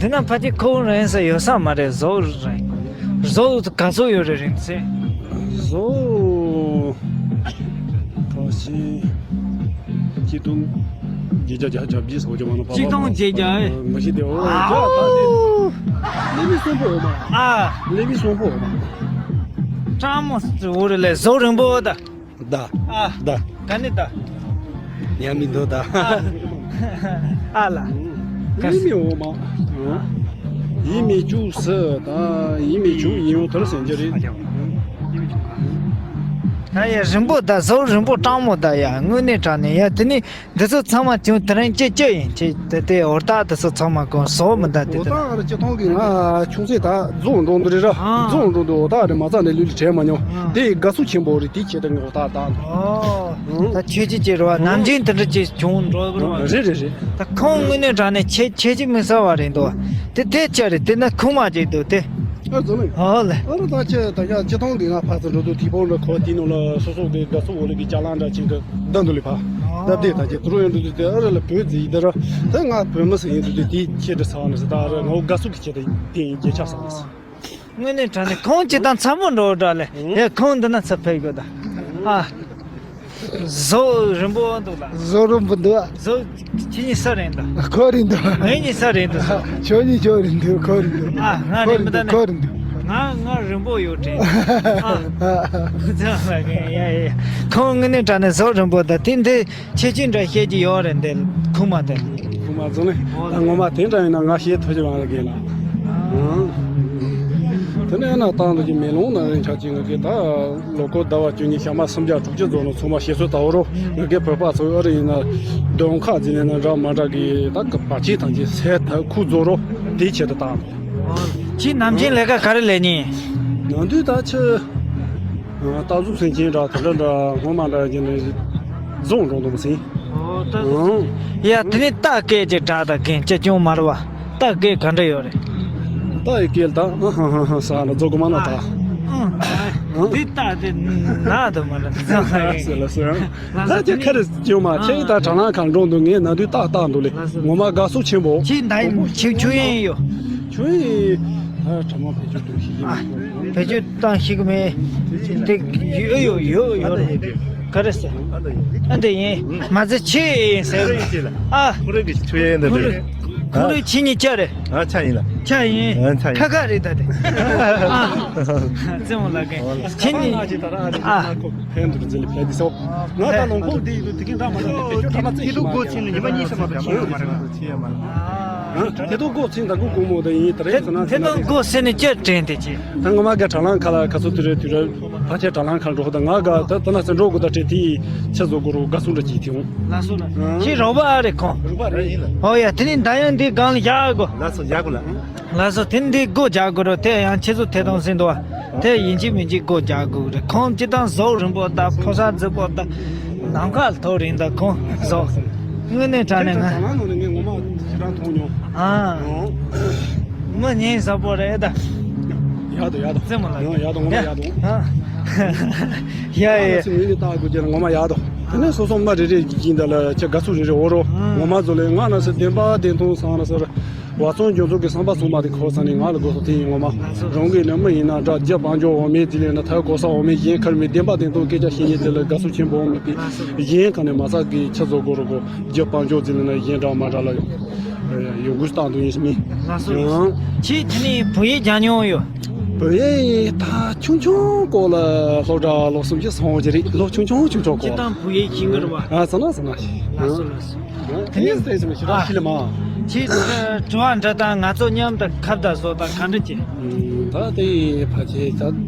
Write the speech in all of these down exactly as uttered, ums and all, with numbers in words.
དེ་ན་ཕ་གི་ཁོ་རང་ས་ཡོད་ས་མ་རེད། ཟོག་རེད། ཟོག་ག་ཚོད་ཡོད་རེད་རིང་ཚེ། ཟོག་ཕ་གི་གཅིག་སྟོང་བརྒྱད་བརྒྱ་བརྒྱད་ཅུ་གྱ་བརྒྱད་ཟེར་བ་ཅིག་མ་ན་པ་པ། གཅིག་སྟོང་བརྒྱད་བརྒྱ་ཨེ། མ་གཞི་དེ་འོ་ཨའོ། ད་དེ་ཀླད་མེད་གསོན་པོ་འོ་མ། ཨ། ཀླད་མེད་གསོན་པོ་འོ་མ། སྤྲང་མོ་འོ་རེད་ལས་ཟོག་རིང་པོ་ད། ད། ཨ། ད། ག་ནས་ད། ཡང་མི་འདུག་ད། ཨ། ཨ་ལ། ཀླད་མེད་འོ་མ། ཡིན་མི་བཅུག་ཟེར་ད། ཡིན་མི་བཅུག་ཡིན་འོ་དེར་ཟེར་རྒྱུ་རེད། ད་ཡ་རིང་པོ་ད་ཟོག་རིང་པོ་སྤྲང་མོ་ད་ཡ་དངོས་གནས་དྲང་གནས་ཡ་དེ་ནི། འདི་ཚོ་ཚང་མ་ཅུང་དེ་རིང་ཅི་ཅི་ཡིན་ཅི་དེ་དེ་འོ་ད་དེ་ཚོ་ཚང་མ་གོང་བཟོ་མི་འདའ་དེ་འོ་དེ་ད་ཨ་ར་སྤྱི་ཐོང་གི་ང་ཆུང་ཚེ་ད་རྫོང་འགྲོ་འདི་རེད་ར། ཨ། རྫོང་འགྲོ་འདི་འོ་ད་རེ་མ་ཚ་ནས་ལུས་ལ་བྲལ་མ་མྱོང་། ཨ། དེ་དགའ་སུ་ཆེན་པོ་རེད། དེ་ཆེ་ད་ངས་འོ་ད་ད་འདུག་ཨོ། ཨང་། ད་ཆོས་ཅི་ཅི་རེད་བ། ནམ་རྒྱུན་དེ་འདྲ་ཅི་བྱུང་འགྲོ་གི་རེད་བ། རེད་རེད་རེད། ད་ཁོང་དངོས་གནས་དྲང་གནས་ཆེ་ཆེ་ཅི་མི་ཟ་བ་རེད་འདུག་དེ་དེ་ཅི་རེད། དེ་ན་ཁུག་མ་ཅིག་འདུག་དེ། ཨ་ཙི་ནི། ཨོ་ལེ། ཨ་ར་ད་ཁྱེད་ད་ཡ་སྤྱི་ཐོང་འདི་ང་ཕ་ཚོ་འགྲོ་དུས་དེ་པོ་འདྲ་ཁོ་དེ་ནང་ལ་སོ་སོ་གི་དགའ་སོ་འོ་ལེ་གི་ཅ་ལག་འདྲ་ཅིག་གི་བདག་འདུག་ལེ་ཕ། ཨོ། སྟབས་བདེ་ད་ཁྱེད་དུ་རུ་ཡོང་དུས་དེ་ཨ་ར་ལ་བོད་ཟེར་ཡི་ད་ར། ད་ང་བོད་མི་ཟེར་ཡིན་དུས་དེ་ཁྱེད་འདྲ་ཟ་བ་ནི་ཟེར། ད་ཨ་ར་ང་འོ་དགའ་སོ་གི་ཁྱེད་དེ་དེ་ཡིན་རྒྱལ་ཆ་ཟ་བ་ཟེར། དངོས་གནས་དྲང་གནས་ཁོང་ཅི་དང་འཚམ་པོ་འགྲོ་འདྲ་ལེ། ཨེ་ཁོང་འདི་ན་ཚ་ཕེབས་དགོས་ད། ཨ། ཟོག་རིང་པོ་འདུག་ལ། ཟོག་རིང་པོ་འདུག་ཟོག་ཁྱེད་གཉིས་ས་རེད་འདུག་ཁོ་རེད་འདུག་ངེད་གཉིས་ས་རེད་འདུག་ཁྱོད་གཉིས་ཁྱོད་རེད་འདུག་ཁོ་རེད་འདུག་ཨ། ང་རེད་མི་ད་ནི་ཁོ་རེད་འདུག་ང་ང་རིང་པོ་ཡོད་དྲན། ཨ། ཡ་ཡ། ཁོང་དངོས་གནས་དྲང་གནས་ཟོག་རིང་པོ་ད་དེ་འདི་ཁྱེད་ཀྱིས་འདྲ་བཤད་ཀྱི་ཡོད་རེད་འདི་ཁུག་མ་དེ། ཁུག་མ་ཙང་ནས་ད་ངོ་མ་དེ་འདྲ་ཡིན་ན་ང་བཤད་ཐུབ་ཀྱི་མ་རེད་གས་ལ། ཨང་། དེ་ནས་ན་བཏང་འདུག་གི་མེ་ལོང་ན་རིན་ཆ་ཅིག་ང་གི་ད། ལོ་འཁོར་ཟླ་བ་བཅུ་གཉིས་ཞག་མ་སུམ་བརྒྱ་དྲུག་ཅུ་རྫོགས་ནས་ཚང་མ་ཞེ་སོ་ལྟ་བུ་རོ། ང་གི་བོད་པ་ཚོ་ཨ་རི་ཡིན་ན་གདོང་ཁ་འཛིན་ནས་ན་འདྲ་མ་འདྲ་གི་ད་གི་བར་ཆད་ཐམས་ཅད་སེལ་ཐབས་ཁུག་རྫོགས་རོ། དེའི་ཆེད་དུ་བཏང་། ཁྱེད་ནམ་རྒྱུན་ལས་ཀ་ག་རེ་ལས་ནི། ནམ་དུས་ད་ཆུ། རྟ་ཟོག་སེམས་ཅན་འདྲ་དེ་འདྲ་འདྲ་སྔོན་མ་འདྲ་ཡིན་ནས་རྫོང་འགྲོ་འདུག་ཟིན། ཨོ་ད། ཨང་། ཡ་དེ་ནས་རྟ་སྐད་ཅིག་གྲགས་དང་གན་ཅི་ཅུང་མ་རུ་བ། རྟ་སྐད་ག་འདྲ་ཡོད་རེད། རྟ་ཡི་སྐད་ད་ཨ་ཧ་ཧ་ཧ་ས་ལ་རྫོགས་གི་མ་ན་ད། ཨང་། ཨང་། འདི་རྟ་དེ་ན་དུ་མ་ལ་འཛམ་ལ་ཡིན། ཟེར་ལ་ཟེར། ལ་ཟེར་ད་ཁྱེད་ཁ་རེ་སྐྱོན་མ་ཁྱེད་ད་དྲ་ལམ་ཁར་འགྲོ་འདུག་ངས་ན་དུས་རྟ་རྟ་འདུག་ལེ། ངོ་མ་དགའ་སོ་ཆེན་པོ། ཁྱེད་ད་ཁྱེད་ཆུ་ཡན་ཡོད། ཆུ་ཡན་ད་དྲ་མ་བེད་སྤྱོད་འགྲོ་ཤེས་ཀྱི་མ། བེད་སྤྱོད་བཏང་ཤེས་ཀྱི་མེད། དེ་ཡོད་ཡོད་ཡོད་ཡོད་རེད། ག་རེ་ཟེར། ཨ་འདི་ཡིན། མ་ཟེར་ཆེ་ཡིན་ཟེར། ཨ། ཁོ་རེ་གི་ཆུ་ཡན་འདི་ཁོ་རེ་རེད། ཁོ་རེ་ཆེ་ཉིད་ཅག་རེད། ཨ་ཆ་ཡིན་ལ། ཆ་ཡིན། ཨ་ཆ་ཡིན། ཁ་ཁ་རེད་ད་དེ། ཨ། རྩེད་མོ་ལ་གན་ཆེ་ཉིད། ཨ། ཕན་དུ་འཛིན་ལ་ཕན་དུ་སོ། ང་ད་ལོང་ཁོག་འདི་ཡིན་དུ་དེ་གིན་འདྲ་མ་འདྲ་དེ་ཁྱོད་ད་མ་རྩེད་ཤེས་མ་རེད། དེ་ལོ་སྒོ་ཕྱེ་ནས་ཉི་མ་གཉིས་ཙམ་མ་གཏོགས་ཕྱིན་ཡོད་མ་རེད། ཨ། དེ་ལོ་སྒོ་ཕྱེ་ད་སྒོ་སྒོ་མོ་ད་ཡིན་ད་རེད་ཟེར་ན་ཟེར་ན་དེ་ལོ་སྒོ་ཕྱེ་ནས་ཅི་དྲན་དེ་ཅི། ད་ང་མ་ག་དྲ་ལམ་ཁ་ལ་ག་ཚོད་དུས་རེད་དུས་རེད། ཕ་ཆེ་དྲ་ལམ་ཁར་འགྲོ་ད་ང་ག་ད་ད་ན་ཚེ་འགྲོ་དགོས་ད་དྲེ་དེ་ཆ་བཟོ་དགོས་རུ་དགའ་སུ་འདྲ་གྱིས་དེ་འོང་། ལགས་སོ་ལགས་སོ། ཁྱེད་རོགས་པ་ཨ་རེད་ཁོང་། རོགས་པ་རེད་ཡིན་ལ། ཨོ་ཡ་དེ་ནི་ད་ཡང་འདི་སྒང་ལ་བཞག་དགོས། ལགས་སོ་བཞག་དགོས་ལ། ལགས་སོ་དེ་ནི་འདི་སྒོ་རྒྱག་དགོས་རོ་དེ་ཡང་ཁྱེད་ཚོ་དེ་དང་ཟིན་འདུག་བ། དེ་ཡིན་གཅིག་མིན་གཅིག་སྒོ་རྒྱག་དགོས་རེད། ཁོང་སྤྱི་བཏང་ཟོག་རིང་པོ་ད་ཕོ་གསར་རྫིག་པོ་ད་ནམ་མཁའ་ལ་མཐོ་རིང་ད་ཁོང་ཟོག་དངོས་གནས་དྲང་གནས་ང་། ང་ནང་ནས་ངས་ངོ་མ་ཞེ་དྲག་མཐོང་མྱོང་། ཨ། མི་ཉན་ས་པོ་རེད་ད། ཡག་དོ་ཡག་དོ། རྩེད་མོ་ལ། ཡང་ཡག་དོ་ངོ་མ་ཡག་དོ། ཡ་ཡ། ངས་ནི་ལྟ་དགོས་ཀྱི་ངོ་མ་ཡག་དོ། དེ་ནས་སོ་སོ་མ་རེ་རེ་གི་ཀྱིན་ད་ལ་ཁྱེད་དགའ་སུ་རེ་རེ་འོ་རོ། ངོ་མ་ཚོ་ལས་ང་ན་སི་བདེན་པ་བདེན་མཐོང་སང་ན་སི་ར། བ་ཚང་འཇོན་ཚོགས་ཀྱི་བསམ་པ་སོང་མ་དེ་ཁོ་ས་ནས་ང་ལ་དགོས་སོ་དེ་ཡིན་ངོ་མ། རང་གི་ནི་མི་ཡིན་ན་འདྲ་རྒྱ་བང་ཇོ་འོ་མའི་དེ་ལས་ན་ཐའི་གོ་ས་འོ་མའི་གཞན་ཁར་མི་བདེན་པ་བདེན་མཐོང་སྐད་ཆ་བཤད་ཉེན་དེ་ལ་དགའ་སུ་ཆེན་པོ་འོ་མི་པའི་གཞན་གང་ནས་མ་ས་གི་ཁྱེད་ཚོ་དགོས་རོ་གོ། རྒྱ་དཔལ་འབྱོར་འཛིན་ལ་ན་གཞན་འདྲ་མ་འདྲ་ལ་ཡོད། ཡོད་དགུ་སྟངས་དུ་ཡིན་མིན། ལགས་སོ་ལགས་སོ། ཁྱེད་དེ་ནས་བུ་ཡས་རྒྱག་མྱོང་ཡོད། བུ་ཡས་ད་ཆུང་ཆུང་སྐོར་ལ་སློབ་གྲྭ་ལོ་སུམ་ཅུ་སོང་གི་རེད། ལོ་ཆུང་ཆུང་ཆུང་ཆུང་སྐོར། ཁྱེད་དང་བུ་ཡས་ཤིང་གི་རེད་བ། ཨ་ཟ་ན་ཟ་ན་ཤི། ལགས་སོ་ལགས་སོ། དེ་ནས་དེ་ཟེར་ཞེ་དྲག་ཤི་ལ་མ། ཁྱེད་དྲི་བ་འདྲི་དང་ང་ཚོ་མཉམ་དུ་ཁ་བརྡ་བཟོ་དང་ག་འདྲ་བྱེད། ད་དེ་ཕ་ཆེ་ད་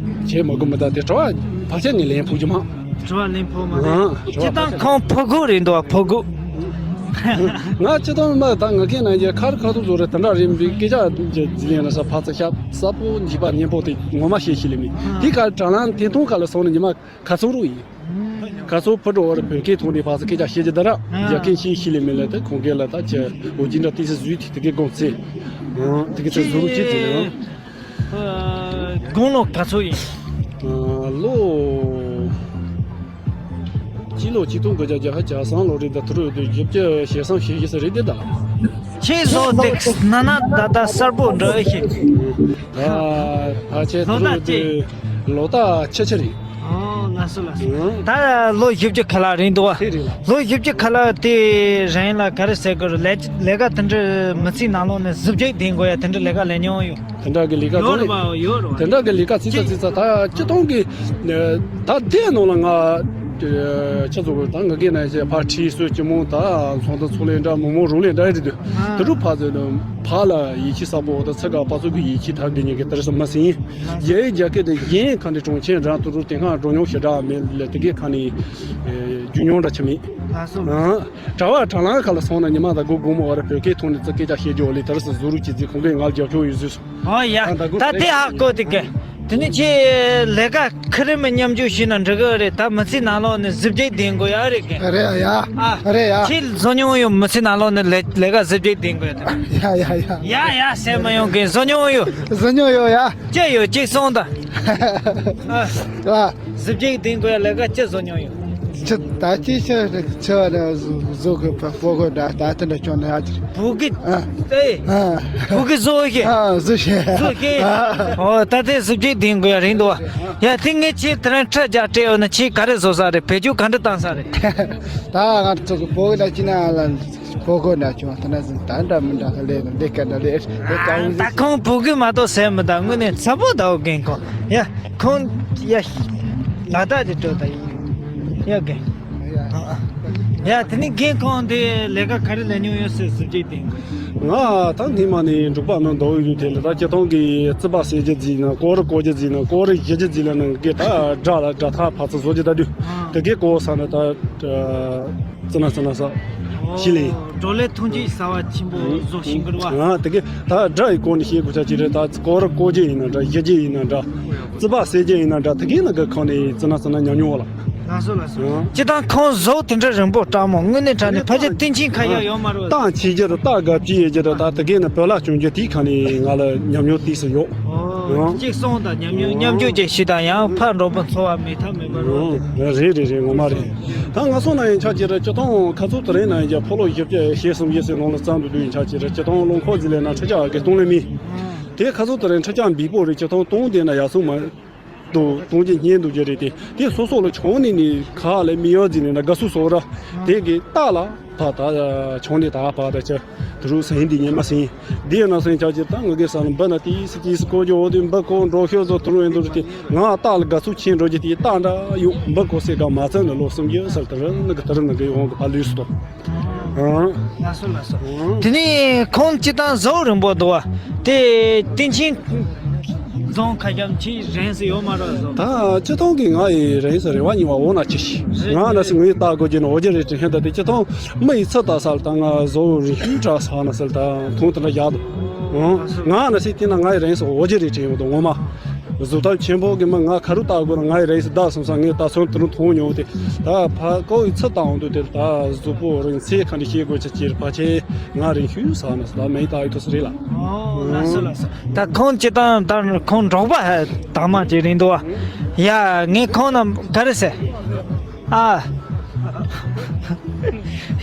བྱེད་མ་དགོས་མི་ད་དེ་དྲི་བ་ཕ་ཆེ་ངས་ལན་ཕུག་རྒྱུ་མ། དྲི་བ་ལན་ཕོག་མ་རེད། ཨ། སྤྱི་བཏང་ཁོང་ཕོ་རྒོད་རེད་འདུག་ཕོ་རྒོད། ང་སྤྱི་བཏང་མ་ད་ང་ཁྱེད་ན་ཡ་ཁར་ཁ་ཐུག་བཟོ་རེད་དེ་འདྲ་རེད་འབི་སྐད་ཆ་འཇི་ཡན་ན་ས་ཕ་ཚ་ཤ་ས་པོ་འཇིག་པ་ཉན་པོ་དེ་ངོ་མ་ཤེས་ཤེས་ལེ་མི་དེ་ག་དྲ་ལམ་དེ་མཐོང་ག་ལ་སོང་ནས་ཉི་མ་ཁ་ཚོང་རུ་ཡིན། ཁ་ཚོང་ཕུ་འགྲོ་བར་བོད་སྐད་ཐོག་ནས་ཕ་ཚ་སྐད་ཆ་བཤད་ཀྱི་ད་ར་རྒྱ་ཁྱེད་ཤེས་ཤེས་ལེ་མི་ལ་ད་ཁོང་སྐད་ལ་ད་ཆ་འོ་ཇི་འདྲ་ཏི་སི་བཟོས་དེ་དེ་གའི་དགོངས་ཚེ་དེ་གའི་ཚེ་བཟོ་རུ་ཅི་ཚེ་ཡང་། དགུང་ལོ་ག་ཚོད་ཡིན། ལོ། སྤྱི་ལོ་ཆིག་སྟོང་དགུ་བརྒྱ་བརྒྱ་ཁ་གྱ་སང་ལོ་རེད་ད་དུ་རུ་དུ་བཞི་བཅུ་ཞེ་སང་ཞེ་བཞི་ས་རེད་དེ་ད། ཁྱེད་བཟོ་དེ་ན་ན་ད་ད་གསར་པོ་འདྲ་ཞིག་ད་ཕལ་ཆེར་ལོ་ད་དུ་ཆེ། དེ་ལོ་ད་ཆེ་ཆེ་རེད། ཨོ་ལགས་སོ་ལགས་སོ། ཨང་། ད་ལོ་བཞི་བཅུ་ཁ་ལག་རིང་འདུག་བ། དེ་རེད་ལ། ལོ་བཞི་བཅུ་ཁ་ལག་དེ་རིང་ལ་ག་རེ་ཟེར་དགོས་རེད། ལས་ལས་ཀ་དེ་འདྲ་མི་ཚེ་ནང་ལོགས་ནས་གཟི་བརྗིད་ལྡན་དགོས་ཡ་དེ་འདྲ་ལས་ཀ་ལས་མྱོང་ཡོད། དེ་འདྲ་གི་ལས་ཀ་ཡོད་རེད་ཚོ་པ། ཡོད་རེད་པ། དེ་འདྲ་གི་ལས་ཀ་ཚིག་ཙ་ཚིག་ཙ་ད་སྤྱི་བཏང་གི་ད་དེ་ནང་ལ་ང་ཆ་ཚོ་ད་ང་གི་ན་ཆེ་ཕ་ཁྲིད་སོ་སྐྱི་མོ་ད་ཚོང་ད་ཚོ་ལས་འདྲ་མོ་མོ་རུ་ལས་འདྲ་རེད་དུ། དེ་རུ་ཕ་ཚོ་ནི་ཕ་ལ་ཡིད་ཆེས་ས་པོ་ད་ཚ་ག་པ་ཚོ་གི་ཡིད་ཆེས་ཐག་གི་ཉེ་གི་དེར་སོ་མ་སིན། རྒྱའི་རྒྱ་སྐད་དེ་གཞན་ཁ་ནས་གྲོང་ཁྱེར་འདྲ་དུ་རུ་དེ་སྔ་འགྲོ་མྱོང་ཞེ་དྲག་མེད་ལ་དེ་གའི་ཁ་ནས་རྒྱུ་མྱོང་འདྲ་ཆེ་མེད། ལགས་སོ། ཨང་། གྲྭ་བ་གྲྭ་ལང་ཁ་ལ་སོང་ན་ཉི་མ་དང་སྒོ་སྒོ་མོ་བར་བོད་སྐད་ཐོག་ནས་ཙི་སྐད་ཆ་བཤད་རྒྱུ་ལས་དེར་སོ་བཟོ་རུ་གྱི་རྫི་ཁོང་གིས་ང་ལ་རྒྱབ་སྐྱོར་ཡོད་ཟེར་སོ། ཨོ་ཡ། ད་དེ་ཧ་གོ་དེ་ག་དེ་ནི་ཁྱེད་ལས་ཀ་ཁ་རི་མི་མཉམ་འཇུག་བྱས་ན་འགྲིག་གི་རེད། ད་མི་ཚེ་ནང་ལོགས་ནས་གཟི་བརྗིད་ལྡན་དགོས་ཡ་རེད་གི། རེད་ཡ། ཨ། རེད་ཡ། ཁྱེད་བཟོ་མྱོང་ཡོད། མི་ཚེ་ནང་ལོགས་ནས་ལས་ལས་ཀ་གཟི་བརྗིད་ལྡན་དགོས་ཡ་དེ། ཡ་ཡ་ཡ། ཡ་ཡ་ཟེར་མ་ཡོང་གི། བཟོ་མྱོང་ཡོད། བཟོ་མྱོང་ཡོད་ཡ། ཅི་ཡོད་ཅིག་གསུངས་དང་། ཨ། ཨ། གཟི་བརྗིད་ལྡན་དགོས་ཡ་ལས་ཀ་ཅི་བཟོ་མྱོང་ཡོད། ཆུ་ད་ཅི་ཆུ་ཆུ་ནས་བཟོ་གི་པ་པོ་གོ་ད་ད་དེ་འདྲ་བྱུང་ན་ཡག་གི། བུ་གི་ཨ། ཨེ། ཨ། བུ་གི་བཟོ་ཤེས། ཨ། བཟོ་ཤེས། བཟོ་ཤེས། ཨ། ཨོ་ད་དེ་གཟི་བརྗིད་ལྡན་དགོས་ཡ་རིང་འདུག་བ། ཡ་དེ་ངས་ཁྱེད་དེ་རིང་ཁྲ་རྒྱག་སྤྲད་ཡོད་ན་ཁྱེད་ག་རེ་བཟོ་ས་རེད། བེད་སྤྱོད་ག་འདྲ་བཏང་ས་རེད། ད་ང་ཚོ་གི་པོ་གི་ད་ཅི་ན་ལ་པོ་གོ་འདྲ་བྱུང་ད་ན་ཟིན་ད་འདྲ་མི་འདྲ་ལས་ལས་ཀ་འདྲ་ལས་ལས་ཀ་ད་ཁོང་བུ་གི་མ་གཏོགས་ཟེར་མི་ད་དངོས་གནས་ཚ་པོ་ད་འོ་རྒན་ཁོང་ཡ། ཁོང་ཡ། ལ་དྭགས་ཀྱི་སྤྲོ་ད་ཡིན། ཡ་རྒན། ཡ་དེ་ནི་རྒན་ཁོང་དེ་ལས་ཀ་ག་རེ་ལས་མྱོང་ཡོད་ཟེར་གཟི་བརྗིད་ལྡན་གི། ང་ད་སྔོན་མ་ནས་འབྲོག་པ་ནང་འདུག་ཡོད་དེ་ལ་ད་སྤྱི་བཏང་གི་རྩི་པ་ཟེར་རྒྱུ་རྫི་ན་ཀོ་རི་ཀོ་རྒྱུ་རྫི་ན་ཀོ་རི་བཞི་རྒྱུ་རྫི་ལ་ནང་གི་ད་སྒྲ་ལ་སྒྲ་ཐག་ཕ་ཚ་བཟོ་རྒྱུ་ད་དུས་དེ་གའི་ཀོ་ས་ན་ད། ཙི་ན་ཙི་ན་ས། ཤི་ལེ། བགྲོ་གླེང་ཐུགས་རྗེ་གསར་བ་ཆེན་པོ་བཟོ་ཞིང་གི་རེད་བ། ང་དེ་གི་ད་སྒྲ་ཡི་སྐོར་ནས་བཤད་དགོས་ཆ་ཅིག་རེད། ད་ཀོ་ར་ཀོ་རྒྱུ་ཡིན་ན་འདྲ། བཞི་རྒྱུ་ཡིན་ན་འདྲ། རྩི་པ་ཟེར་རྒྱུ་ཡིན་ན་འདྲ། དེ་གི་ནང་གི་ཁོང་ནས་ཙི་ན་ཙི་ན་ཉམས་མྱོང་བ་ལ། ལགས་སོ་ལགས་སོ། ཨང་། སྤྱི་བཏང་ཁོང་བཟོ་དེ་འདྲ་རིང་པོ་སྤྲང་མོ་དངོས་གནས་དྲང་གནས་ཕལ་ཆེར་བསྟན་ཆེན་ཁ་ཡག་ཡོད་མ་རེད་བ། ཏང་ཆེ་རྒྱུ་རེད། ཏང་དགའ་བྱེད་ཡོད་རྒྱུ་རེད། ད་དེ་གི་ནང་བོད་ལ་བྱུང་རྒྱུ་དེའི་ཁ་ནས་ང་ལ་ཉམས་མྱོང་ཏོག་ཙམ་ཡོད། ཨོ། ཨང་། གཅིག་སོང་དང་ཉམས་མྱོང་མཉམ་སྤྱོད་ཅིག་ཞུས་དང་ཡང་ཕར་འགྲོ་པོ་འཚོ་བ་མེད་ཐབས་མེད་པ་རེད། ཨང་། རེད་རེད་རེད། ངོ་མ་རེད། ད་ང་སོང་ན་ཡང་ཆ་ཅིག་རེད། སྤྱི་བཏང་ཁ་ཚུགས་དེ་རིང་ན་ཡང་ཕོ་ལོ་བཞི་བརྒྱ་ཞེ་གསུམ་བཞི་ཟེར་ནང་ལ་བརྩམས་འདུག་དུས་ཡིན་ཆ་ཅིག་རེད། སྤྱི་བཏང་རླངས་འཁོར་ཟིན་ལས་ན་ཁྲི་ཆ་གི་སྟོང་ལས་མིན། དེ་ཁ་ཚུགས་དེ་རིང་ཁྲི་ཆ་འབིག་པོ་རེད། སྤྱི་བཏང་སྟོང་དེ་ན་ཡག་སོང་མ་འདུག་སྟོང་གི་བསྙེན་འདུག་རྒྱུ་རེད་དེ། དེ་སོ་སོ་ལ་ཆུང་ནས་ནི་ཁ་ལས་མི་ཡོད་ཟིན་ལས་ན་དགའ་སུ་སོ་ར་དེ་གི་རྟགས་ལ་ཕ་ད་ཆུང་ནས་ད་ཕ་ད་ཆ་དུ་རུ་སེང་འདི་ཉེ་མ་སེང་འདི་ཡང་ན་སེང་ཆ་ཅིག་ད་ང་གི་ས་ལ་འབུ་ན་ཏི་སི་ཏི་སི་ཀོ་ཇོ་འོ་དེ་འབུ་ཀོ་འགྲོ་ཤོད་ཚོ་དུ་རུ་ཡོད་འདུག་རེད་དེ། ང་རྟགས་ལ་དགའ་སུ་ཆེན་འགྲོ་རྒྱུ་དེ་རྟགས་འདྲ་ཡོད། འབུ་ཀོ་སེ་ག་མ་ཚད་ན་ལོ་སུམ་ཡོད་སར་དུ་རུ་ནི་གི་དུ་རུ་ནི་གི་ཡོང་གི་ཕ་ལུས་སུ་དོ། ཨང་། ལགས་སོ་ལགས་སོ། ཨང་། དེ་ནས་ཁོང་སྤྱི་བཏང་བཟོ་རིང་པོ་འདུག་བ། དེ་སྟེང་ཆེན་རྫོང་ཁ་རྒྱབ་ཆེས་རིང་སུ་ཡོད་མ་རེད་བཟོ། ད་སྤྱི་བཏང་གི་ང་ཡི་རིང་སུ་རེ་བ་རྙིང་བ་འོ་ན་ཅི་ཞིག་རེད། ང་ན་སི་ངའི་ལྟ་དགོས་ཀྱི་ནི་འོ་ཅི་རེད་དྲན་ཧེ། ད་དེ་སྤྱི་བཏང་མི་ཡི་ཚུལ་ལྟ་ས་ལ་ད་ང་བཟོ་རིང་ཤུལ་དྲག་ས་ན་སི་ལ་ད་མཐོང་དེ་འདྲ་བཞག་འདུག་ཨང་། ང་ན་སི་དེ་ན་ང་ཡི་རིང་སུ་འོ་ཅི་རེད་དྲན་ཡོད་འདུག་ངོ་མ། གཟུགས་ཐབས་ཆེན་པོ་གི་མི་ང་ཁ་རུ་བཏགས་དགོས་ན་ང་ཡི་རེད་ཟེར་བདག་སོང་ས་ངས་ད་སོང་དུ་རུ་མཐོང་མྱོང་དེ། ད་ཕ་ཀོ་ཡི་ཚུལ་བཏང་འོང་དུས་དེ་ད་གཟུགས་པོ་རིང་ཚད་ག་འདྲ་ཤེས་དགོས་ཆ་ཅིར་ཕ་ཆེ་ང་རིང་ཤུལ་ས་ནས་ད་མེད་ད་ཡི་ཐོ་སི་རེད་ལ། ཨོ་ལགས་སོ་ལགས་སོ། ད་ཁོང་ཅི་ད་ད་ཁོང་འབྲོག་པ་ཧ་དང་མ་ཅིག་རིང་འདུག་བ། ཡ་ངས་ཁོང་ན་ག་རེ་ཟེར། ཨ།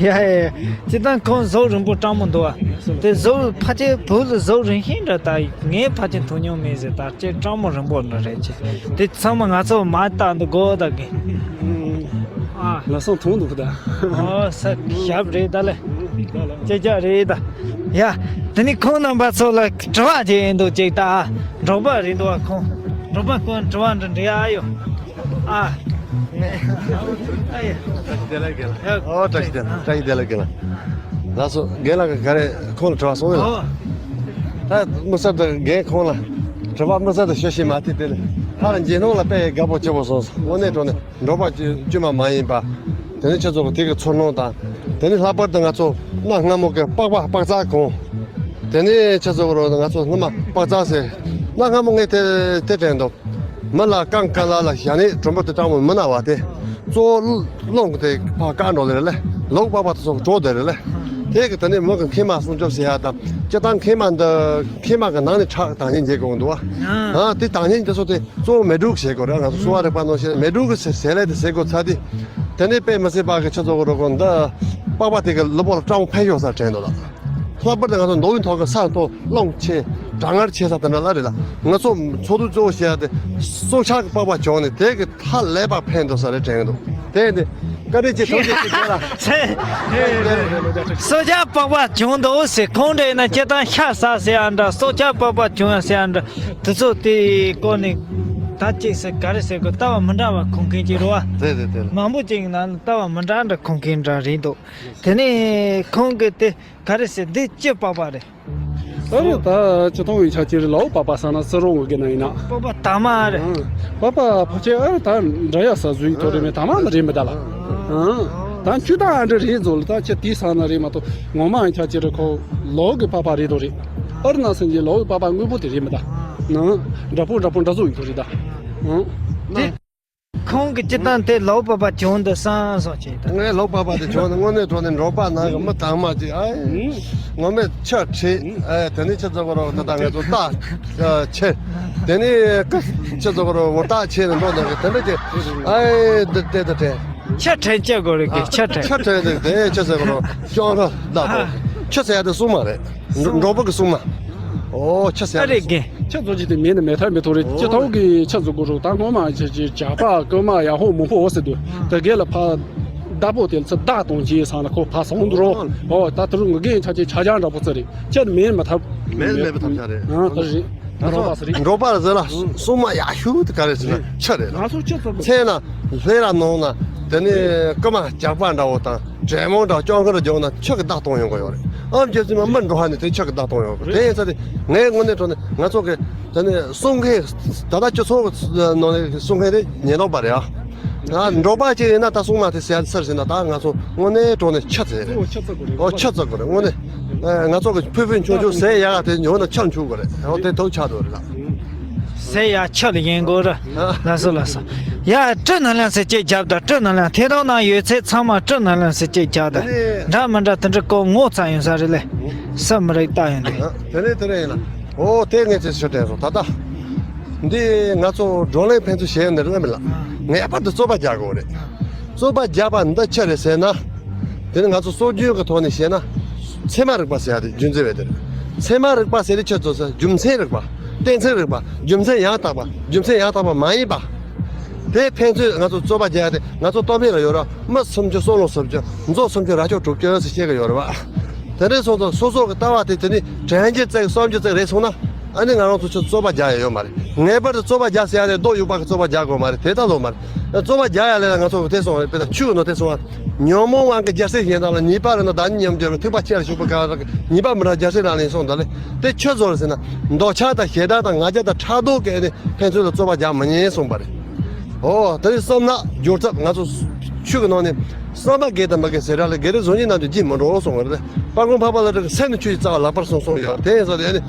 ཡ་ཡ་ཡ། སྤྱིར་བཏང་ཁོང་གཟུགས་རིང་པོ་སྤྲང་མོ་འདུག་བ། དེ་གཟུགས་ཕལ་ཆེར་བོད་ལ་གཟུགས་རིང་ཤོས་འདྲ་ད་ངས་ཕལ་ཆེར་མཐོང་མྱོང་མེད་ཟེར། ད་ཅེ་སྤྲང་མོ་རིང་པོ་འདྲ་རེད་ཅེ། དེ་ཚང་མ་ང་ཚོ་མ་བལྟ་འདུག་གོ་ད་གི། ཨ། ལ་སང་མཐོང་འདུག་ད། ཨོ་ས་ཞབས་རེད་ད་ལེ། ཅེ་ཅག་རེད་ད། ཡ། དེ་ནི་ཁོང་རྣམ་པ་ཚོ་ལ་དྲི་བ་བྱེད་འདུག་ཅིག་ད། འབྲོག་པ་རེད་འདུག་བ་ཁོང་། འབྲོག་པ་ཁོང་དྲི་བ་འདྲ་འདྲི་ཡ་ཡོད། ཨ། ཨ་ཡ། ཨོ་བཀྲ་ཤིས་བདེ་ལེགས། བཀྲ་ཤིས་བདེ་ལེགས་རྒན་ལགས། ལགས་སོ་རྒན་ལགས་ཀྱིས་ག་རེ་ཁོང་ལ་དྲི་བ་གསུངས་ཡོད། ཨོ། ད་དམིགས་བསལ་དུ་རྒན་ཁོང་ལ་དྲི་བ་དམིགས་བསལ་དུ་ཞུ་ཤེས་མ་ཐེ་དེ་ལས་ཧ་ལ་རྗེས་གནང་ལ་དཔེ་དགའ་པོ་ཆེ་པོ་སོང་སོང་། དངོས་གནས་དྲང་གནས་འབྲོག་པ་དཀྱུས་མ་མ་ཡིན་པ། དེ་ནས་ཁྱེད་ཚོ་གི་དེ་གི་ཚོར་སྣང་དང་། དེ་ནས་ལྷག་པར་དུ་ང་ཚོ་གནའ་སྔ་མོ་གི་པགས་པ་པགས་རྩག་གོང་། དེ་ནས་ཁྱེད་ཚོ་གི་རོ་ང་ཚོ་སྔོན་མ་པགས་རྩག་ཟེར། གནའ་སྔ་མོ་ངས་དེ་དེ་དྲན་འདུག་མི་ལ་རྐང་ཀ་ལ་ལ་ཞྭ་ནས་གྲུམ་བུ་དེ་སྤྲང་མོ་མི་ན་བ་དེ། གཙོ་བོ་རླུང་གི་དེ་ཕར་བཀག་འགྲོ་ལེ་རེད་ལེ། ལུག་པགས་པ་དེ་ཚོ་གྲོགས་དེ་རེད་ལེ། དེ་གི་དེ་ནས་མི་གི་མཁལ་མ་སྲུང་སྐྱོབ་ཟེར་ཡ་དང་། སྤྱིར་བཏང་མཁལ་མ་འདི་མཁལ་མ་གི་ནང་ནས་ཁྲག་དྭངས་སྙིགས་འགྱེལ་དགོས་འདུག་བ། ཨ། དེ་དྭངས་སྙིགས་དེ་ཚོ་དེ་གཙོ་བོ་མེ་འབྲུག་བྱེད་དགོས་རེད། ང་ཚོ་གསོ་བ་རིག་པ་ནང་བཤད་མེ་འབྲུག་གི་ཟས་ལས་དེ་ཟས་དགོས་ཚ་དེ། དེ་ནས་དཔེ་མི་སྲིད་པ་གི་ཁྱེད་ཚོ་གི་རོ་གོ་འདི། པགས་པ་དེ་གི་ལུས་པོ་ལ་སྐྲངས་ཕན་ཤོག་ས་དྲན་འདུག་ལ། ལྷག་པར་དུ་ང་ཚོ་མདོ་དབུས་ཐོག་གི་ས་མཐོ་རླུང་ཆེ་གྲང་ངར་ཆེ་ས་དེ་འདྲ་ལ་རེད་ལ། ང་ཚོ་ཚོགས་འདུ་གཙོ་བོ་བྱས་ཏེ་སྲོག་ཆགས་ཀྱི་པགས་པ་བྱུང་ནས་དེ་གི་ཧ་ལས་པ་ཕན་ཐོགས་ས་རེད་དྲན་གི་འདུག་དེ་ནི་བཀའ་དྲིན་ཆེ། ཐུགས་རྗེ་ཆེ་ཁྱེད་ལ། སྲོག་ཆགས་པགས་པ་བྱུང་འདུག་ཟེར། ཁོང་འདྲ་ཡིན་ན་སྤྱིར་བཏང་ཤ་ཟ་ཟེར་ཡ་འདྲ། སྲོག་ཆགས་པགས་པ་བྱུང་ཡ་ཟེར་ཡ་འདྲ། དེ་ཚོ་དེའི་སྐོར་ནས་ད་ཅིག་ཟེར་ག་རེ་ཟེར་དགོས། ལྟ་བ་མི་འདྲ་བ་མཁོ་མཁན་ཅིག་རེད་བ། དེ་དེ་དེ་ལ། མང་པོ་ཅིག་ནང་ལ་ལྟ་བ་མི་འདྲ་འདྲ་མཁོ་མཁན་འདྲ་རེད་འདུག་དེ་ནས་ཁོང་གིས་དེ་ག་རེ་ཟེར། འདི་ཅི་པགས་པ་རེད། ཨ་རེ་ད་ཅི་ཐོང་བའི་ཆ་ཅི་རེད། ལའོ་པགས་པ་ཟེར་ན་སུ་རོང་གི་ན་ཡིན་ན། པགས་པ་དྭངས་མ་རེད། ཨང་། པགས་པ་ཕལ་ཆེར་ཨ་རེ་ད་འདྲ་ཡ་ས་བཟོ་ཡི་ཐོག་རེད་མེད། དྭངས་མ་ནི་རེད་མི་ད་ལ། ཨང་། ད་ཆུ་དང་ཨ་འདྲ་རེད་བཟོ་ལ། ད་ཅི་དེ་ས་ན་རེད་མ་གཏོགས་ངོ་མ་ཡིན་ཆ་ཅི་རེད། ཁོ་ལའོ་གི་པགས་པ་རེད་དོ་རེད། ཨ་རུ་ན་སེམས་ཀྱི་ལའོ་གི་པགས་པ་དངོས་པོ་དེ་རེད་མི་ད། ནང་འདྲ་པོ་འདྲ་པོ་འདྲ་བཟོ་ཡི་ཐོག་རེད་ད། ཨང་། དེ། ཁོང་གིས་སྤྱིར་བཏང་དེ་ལའོ་པགས་པ་བྱུང་འདུག་བསམ་སོང་ཅིག་ད། ངའི་ལའོ་པགས་པ་དེ་བྱུང་ན་དངོས་གནས་དྲང་གནས་འབྲོག་པ་ནང་གི་མི་དྭངས་མ་ཅིག་ཨ། ཨང་། ངོ་མས་ཆུ་ཁྲིད། ཨ། དེ་ནས་ཆུ་ཚོད་གོ་རོ་ད་ལྟ་ང་ཚོ་རྟ་ཆེ། དེ་ནས་ཀ་ཆུ་ཚོད་གོ་རོ་འོ་རྟ་ཆེ་ནས་འགྲོ་ནས་དེ་འདྲ་ཅིག་ཨ། དེ་དེ་དེ་དེ། ཆུ་ཁྲིད་ཅི་དགོས་རེད་གི། ཆུ་ཁྲིད། ཆུ་ཁྲིད་དེ་དེ་ཆུ་ཚོད་གོ་རོ་ཅོང་རོ་ལ་དོ། ཆུ་ཟེར་ཡ་དེ་སྲུང་མ་རེད། འགྲོ་འགྲོ་པོ་གི་སྲུང་མ། ཨོ་ཆུ་ཟེར་ཨ་རེད་གི། ཆུ་ཚོད་ཅིག་དེ་མེད་ནི་མེད་ཐབས་མེད་ཐུག་རེད། ཅི་ཐོག་གི་ཆུ་ཚོད་གོ་རོ་ད་ངོ་མ་ཆུ་ཅི་ཇག་པ་རྐུན་མ་ཡ་ཧོ་མོ་ཧོ་ཟེར་དུས་དེ་གས་ལ་ཕ་བདག་པོ་དེ་ཚོ་བདག་གཏོང་བྱས་སང་ལ་ཁོ་ཕ་སོང་འདུག་རོ། ཨོ་ད་དུ་རུ་ངུ་གེ་ཆ་ཅི་ཆ་ཅང་འདྲ་པོ་ཙི་རེད། ཅི་མེད་མི་ཐབས། མེད་མེད་པའི་ཐབས་ཆག་རེད། ཨ་ད་རེད། འགྲོ་པ་ཟེར་རེད། འགྲོ་པ་ཟེར་ལ་སྲུང་མ་ཡག་ཤོས་དེ་ག་རེ་ཟེར་ན་ཆུ་རེད་ལ། ང་ཚོ་ཆུ་ཚོད་གོ་མཚན་ན་ལྷས་ར་ནང་ན་དེ་ནས་རྐུན་མ་ཇག་པ་འདྲ་བོ་དང་། དྲེད་མོང་དང་སྐྱོང་མཁན་རྒྱུག་ན་ཆུ་གི་བདག་གཏོང་ཡོང་གི་ཡོད་རེད། ཨམ་རྒྱལ་སྲིད་མ་མི་འགྲོ་ཧ་ནས་དེ་ཆུ་གི་བདག་གཏོང་ཡོང་གི་རེད། དེ་ཡིན་ཙང་དེ་ངའི་དངོས་གནས་དྲང་གནས་ང་ཚོ་གི་དེ་ནས་སྲུང་མཁན་ད་ལྟ་སྤྱི་ཚོགས་ནང་ནས་སྲུང་མཁན་དེ་ཉེན་རྟོག་པ་རེད་ཨ། ད་འབྲོག་པ་ཅིག་ཡིན་ན་ད་སྲུང་མ་དེ་ཟེར་ཟེར་ཟེར་ན་ད་ང་ཚོ་དངོས་གནས་དྲང་གནས་ཆུ་ཟེར་རེད། ཨོ་ཆུ་ཚོད་གོ་རེད་དངོས་གནས། ང་ཚོ་གི་ཕུད་ཕུད་ཆུང་ཆུང་ཟས་ཡག་དེ་ཉོ་ན་ཆུ་འཆུག་གི་རེད། ཨོ་དེ་དོག་ཆགས་འདུག་རེད་ལ། ཟས་ཡག་ཆུ་ལ་ཡིན་དགོས་ར། ལགས་སོ་ལགས་སོ། ཡ་སྤྲི་ནང་ལ་ཟེར་གཅིག་རྒྱབ་དང་། སྤྲི་ནང་ལ་ཐད་གཏོང་ནང་ཡོད་ཚད་ཚང་མ་སྤྲི་ནང་ལ་ཟེར་གཅིག་རྒྱབ་དང་། འདྲ་མི་འདྲ་དེ་འདྲ་ཀོ་ངོ་ཚ་ཡོང་ས་རེད་ལེ། ས་མི་རིགས་ལྟ་ཡོང་དུས། དེ་ནས་དེ་ནས་ཡིན་ལ། ཨོ་དེ་ངས་ཅིག་ཞུ་དྲན་སོང་ད་ལྟ། འདི་ང་ཚོ་བགྲོ་གླེང་ཕན་ཚུན་བྱས་ནས་རེད་མི་ལ། ངེས་པར་དུ་རྩོད་པ་རྒྱག་དགོས་རེད། རྩོད་པ་རྒྱག་པ་འདི་ཆི་རེད་ཟེར་ན། དེ་ནི་ང་ཚོ་སྲོལ་རྒྱུན་གྱི་ཐོག་ནས་བཤད་ན། ཚད་མ་རིག་པ་ཟེར་ཡ་དེ་རྒྱུ་མཚན་རེད་དེ། ཚད་མ་རིག་པ་ཟེར་དེ་ཆི་ཚོད་ཟེར་རྒྱུ་མཚན་རིག་པ། གཏན་ཚིགས་རིག་པ། རྒྱུ་མཚན་ཡང་དག་པ། རྒྱུ་མཚན་ཡང་དག་པ་མ་ཡིན་པ། དེ་ཕན་ཚུན་ང་ཚོ་རྩོད་པ་རྒྱག་ཡ་དེ་ང་ཚོ་སྟོབས་ལྡན་ལ་ཡོད་ར་མི་སུམ་ཅུ་སྲོག་ལོ་སུམ་ཅུ་མཛོ་སུམ་ཅུ་རྭ་ཅོ་དྲུག་ཅུ་ཟེར་བཤད་གི་ཡོད་རེད་བ། དེ་འདྲའི་སོང་ཙང་སོ་སོ་གི་ལྟ་བ་དེ་དེ་ནི་དྲན་གྱི་བརྩེགས་གསུམ་གྱི་བརྩེགས་རེད་སོང་ན། ཨ་ནི་ང་རང་ཚོ་ཆུ་རྩོད་པ་རྒྱག་ཡ་ཡོད་མ་རེད། ངེས་པར་དུ་རྩོད་པ་རྒྱག་ཟེར་ཡ་དེ་རྡོ་དབྱུག་པ་གི་རྩོད་པ་རྒྱག་དགོས་མ་རེད། དེ་ལྟ་ལོ་མ་རེད། རྩོད་པ་རྒྱག་ཡ་ལས་ང་ཚོ་གི་དེ་སོང་རེད། དཔེ་ད་ཆུ་གི་ནང་དེ་སོང་བ། ཉོན་མོངས་དབང་གིས་རྒྱལ་སྲིད་གཞན་དག་ལ། ཉེས་པ་རེ་ན་བདག་ཉིད་ཉམས་འགྱུར་བའི། ཐེག་པ་ཆེ་ལ་ཞུགས་པའི་སྐབས་ཉེས་པ་མི་འདྲ་རྒྱལ་སྲིད་རང་ལས་སོང་ད་ལེ། དེ་ཆུ་ཚོད་ཟེར་ན་འདོད་ཆགས་དང་ཞེ་སྡང་དང་ང་རྒྱལ་དང་ཕྲག་དོག་གིས་ནི་ཕན་ཚུན་ལ་རྩོད་པ་རྒྱག་མི་ཉན་གསུངས་པ་རེད། ཨོ་དེ་རིང་བསམ་ན་སྦྱོར་ཚབ་ང་ཚོ་ཆོས་ཀྱི་ནང་ནས་བསམ་པ་དགེ་དང་མི་དགེ་ཟེར་ར་ལ། དགེ་རེ་གཟུགས་བརྙན་རྣམས་ཀྱང་བགྱིད་མི་འགྲོ་གསུངས་པ་རེད། དཔལ་མགོན་འཕགས་པ་ལྷ་དྲུག་གི་སེམས་ནི་ཆུ་ཡི་རྩ་བ་ལག་པར་བཟུང་གསུངས་ཡོད། དེ་ཡིན་ཙང་དེ་ནི་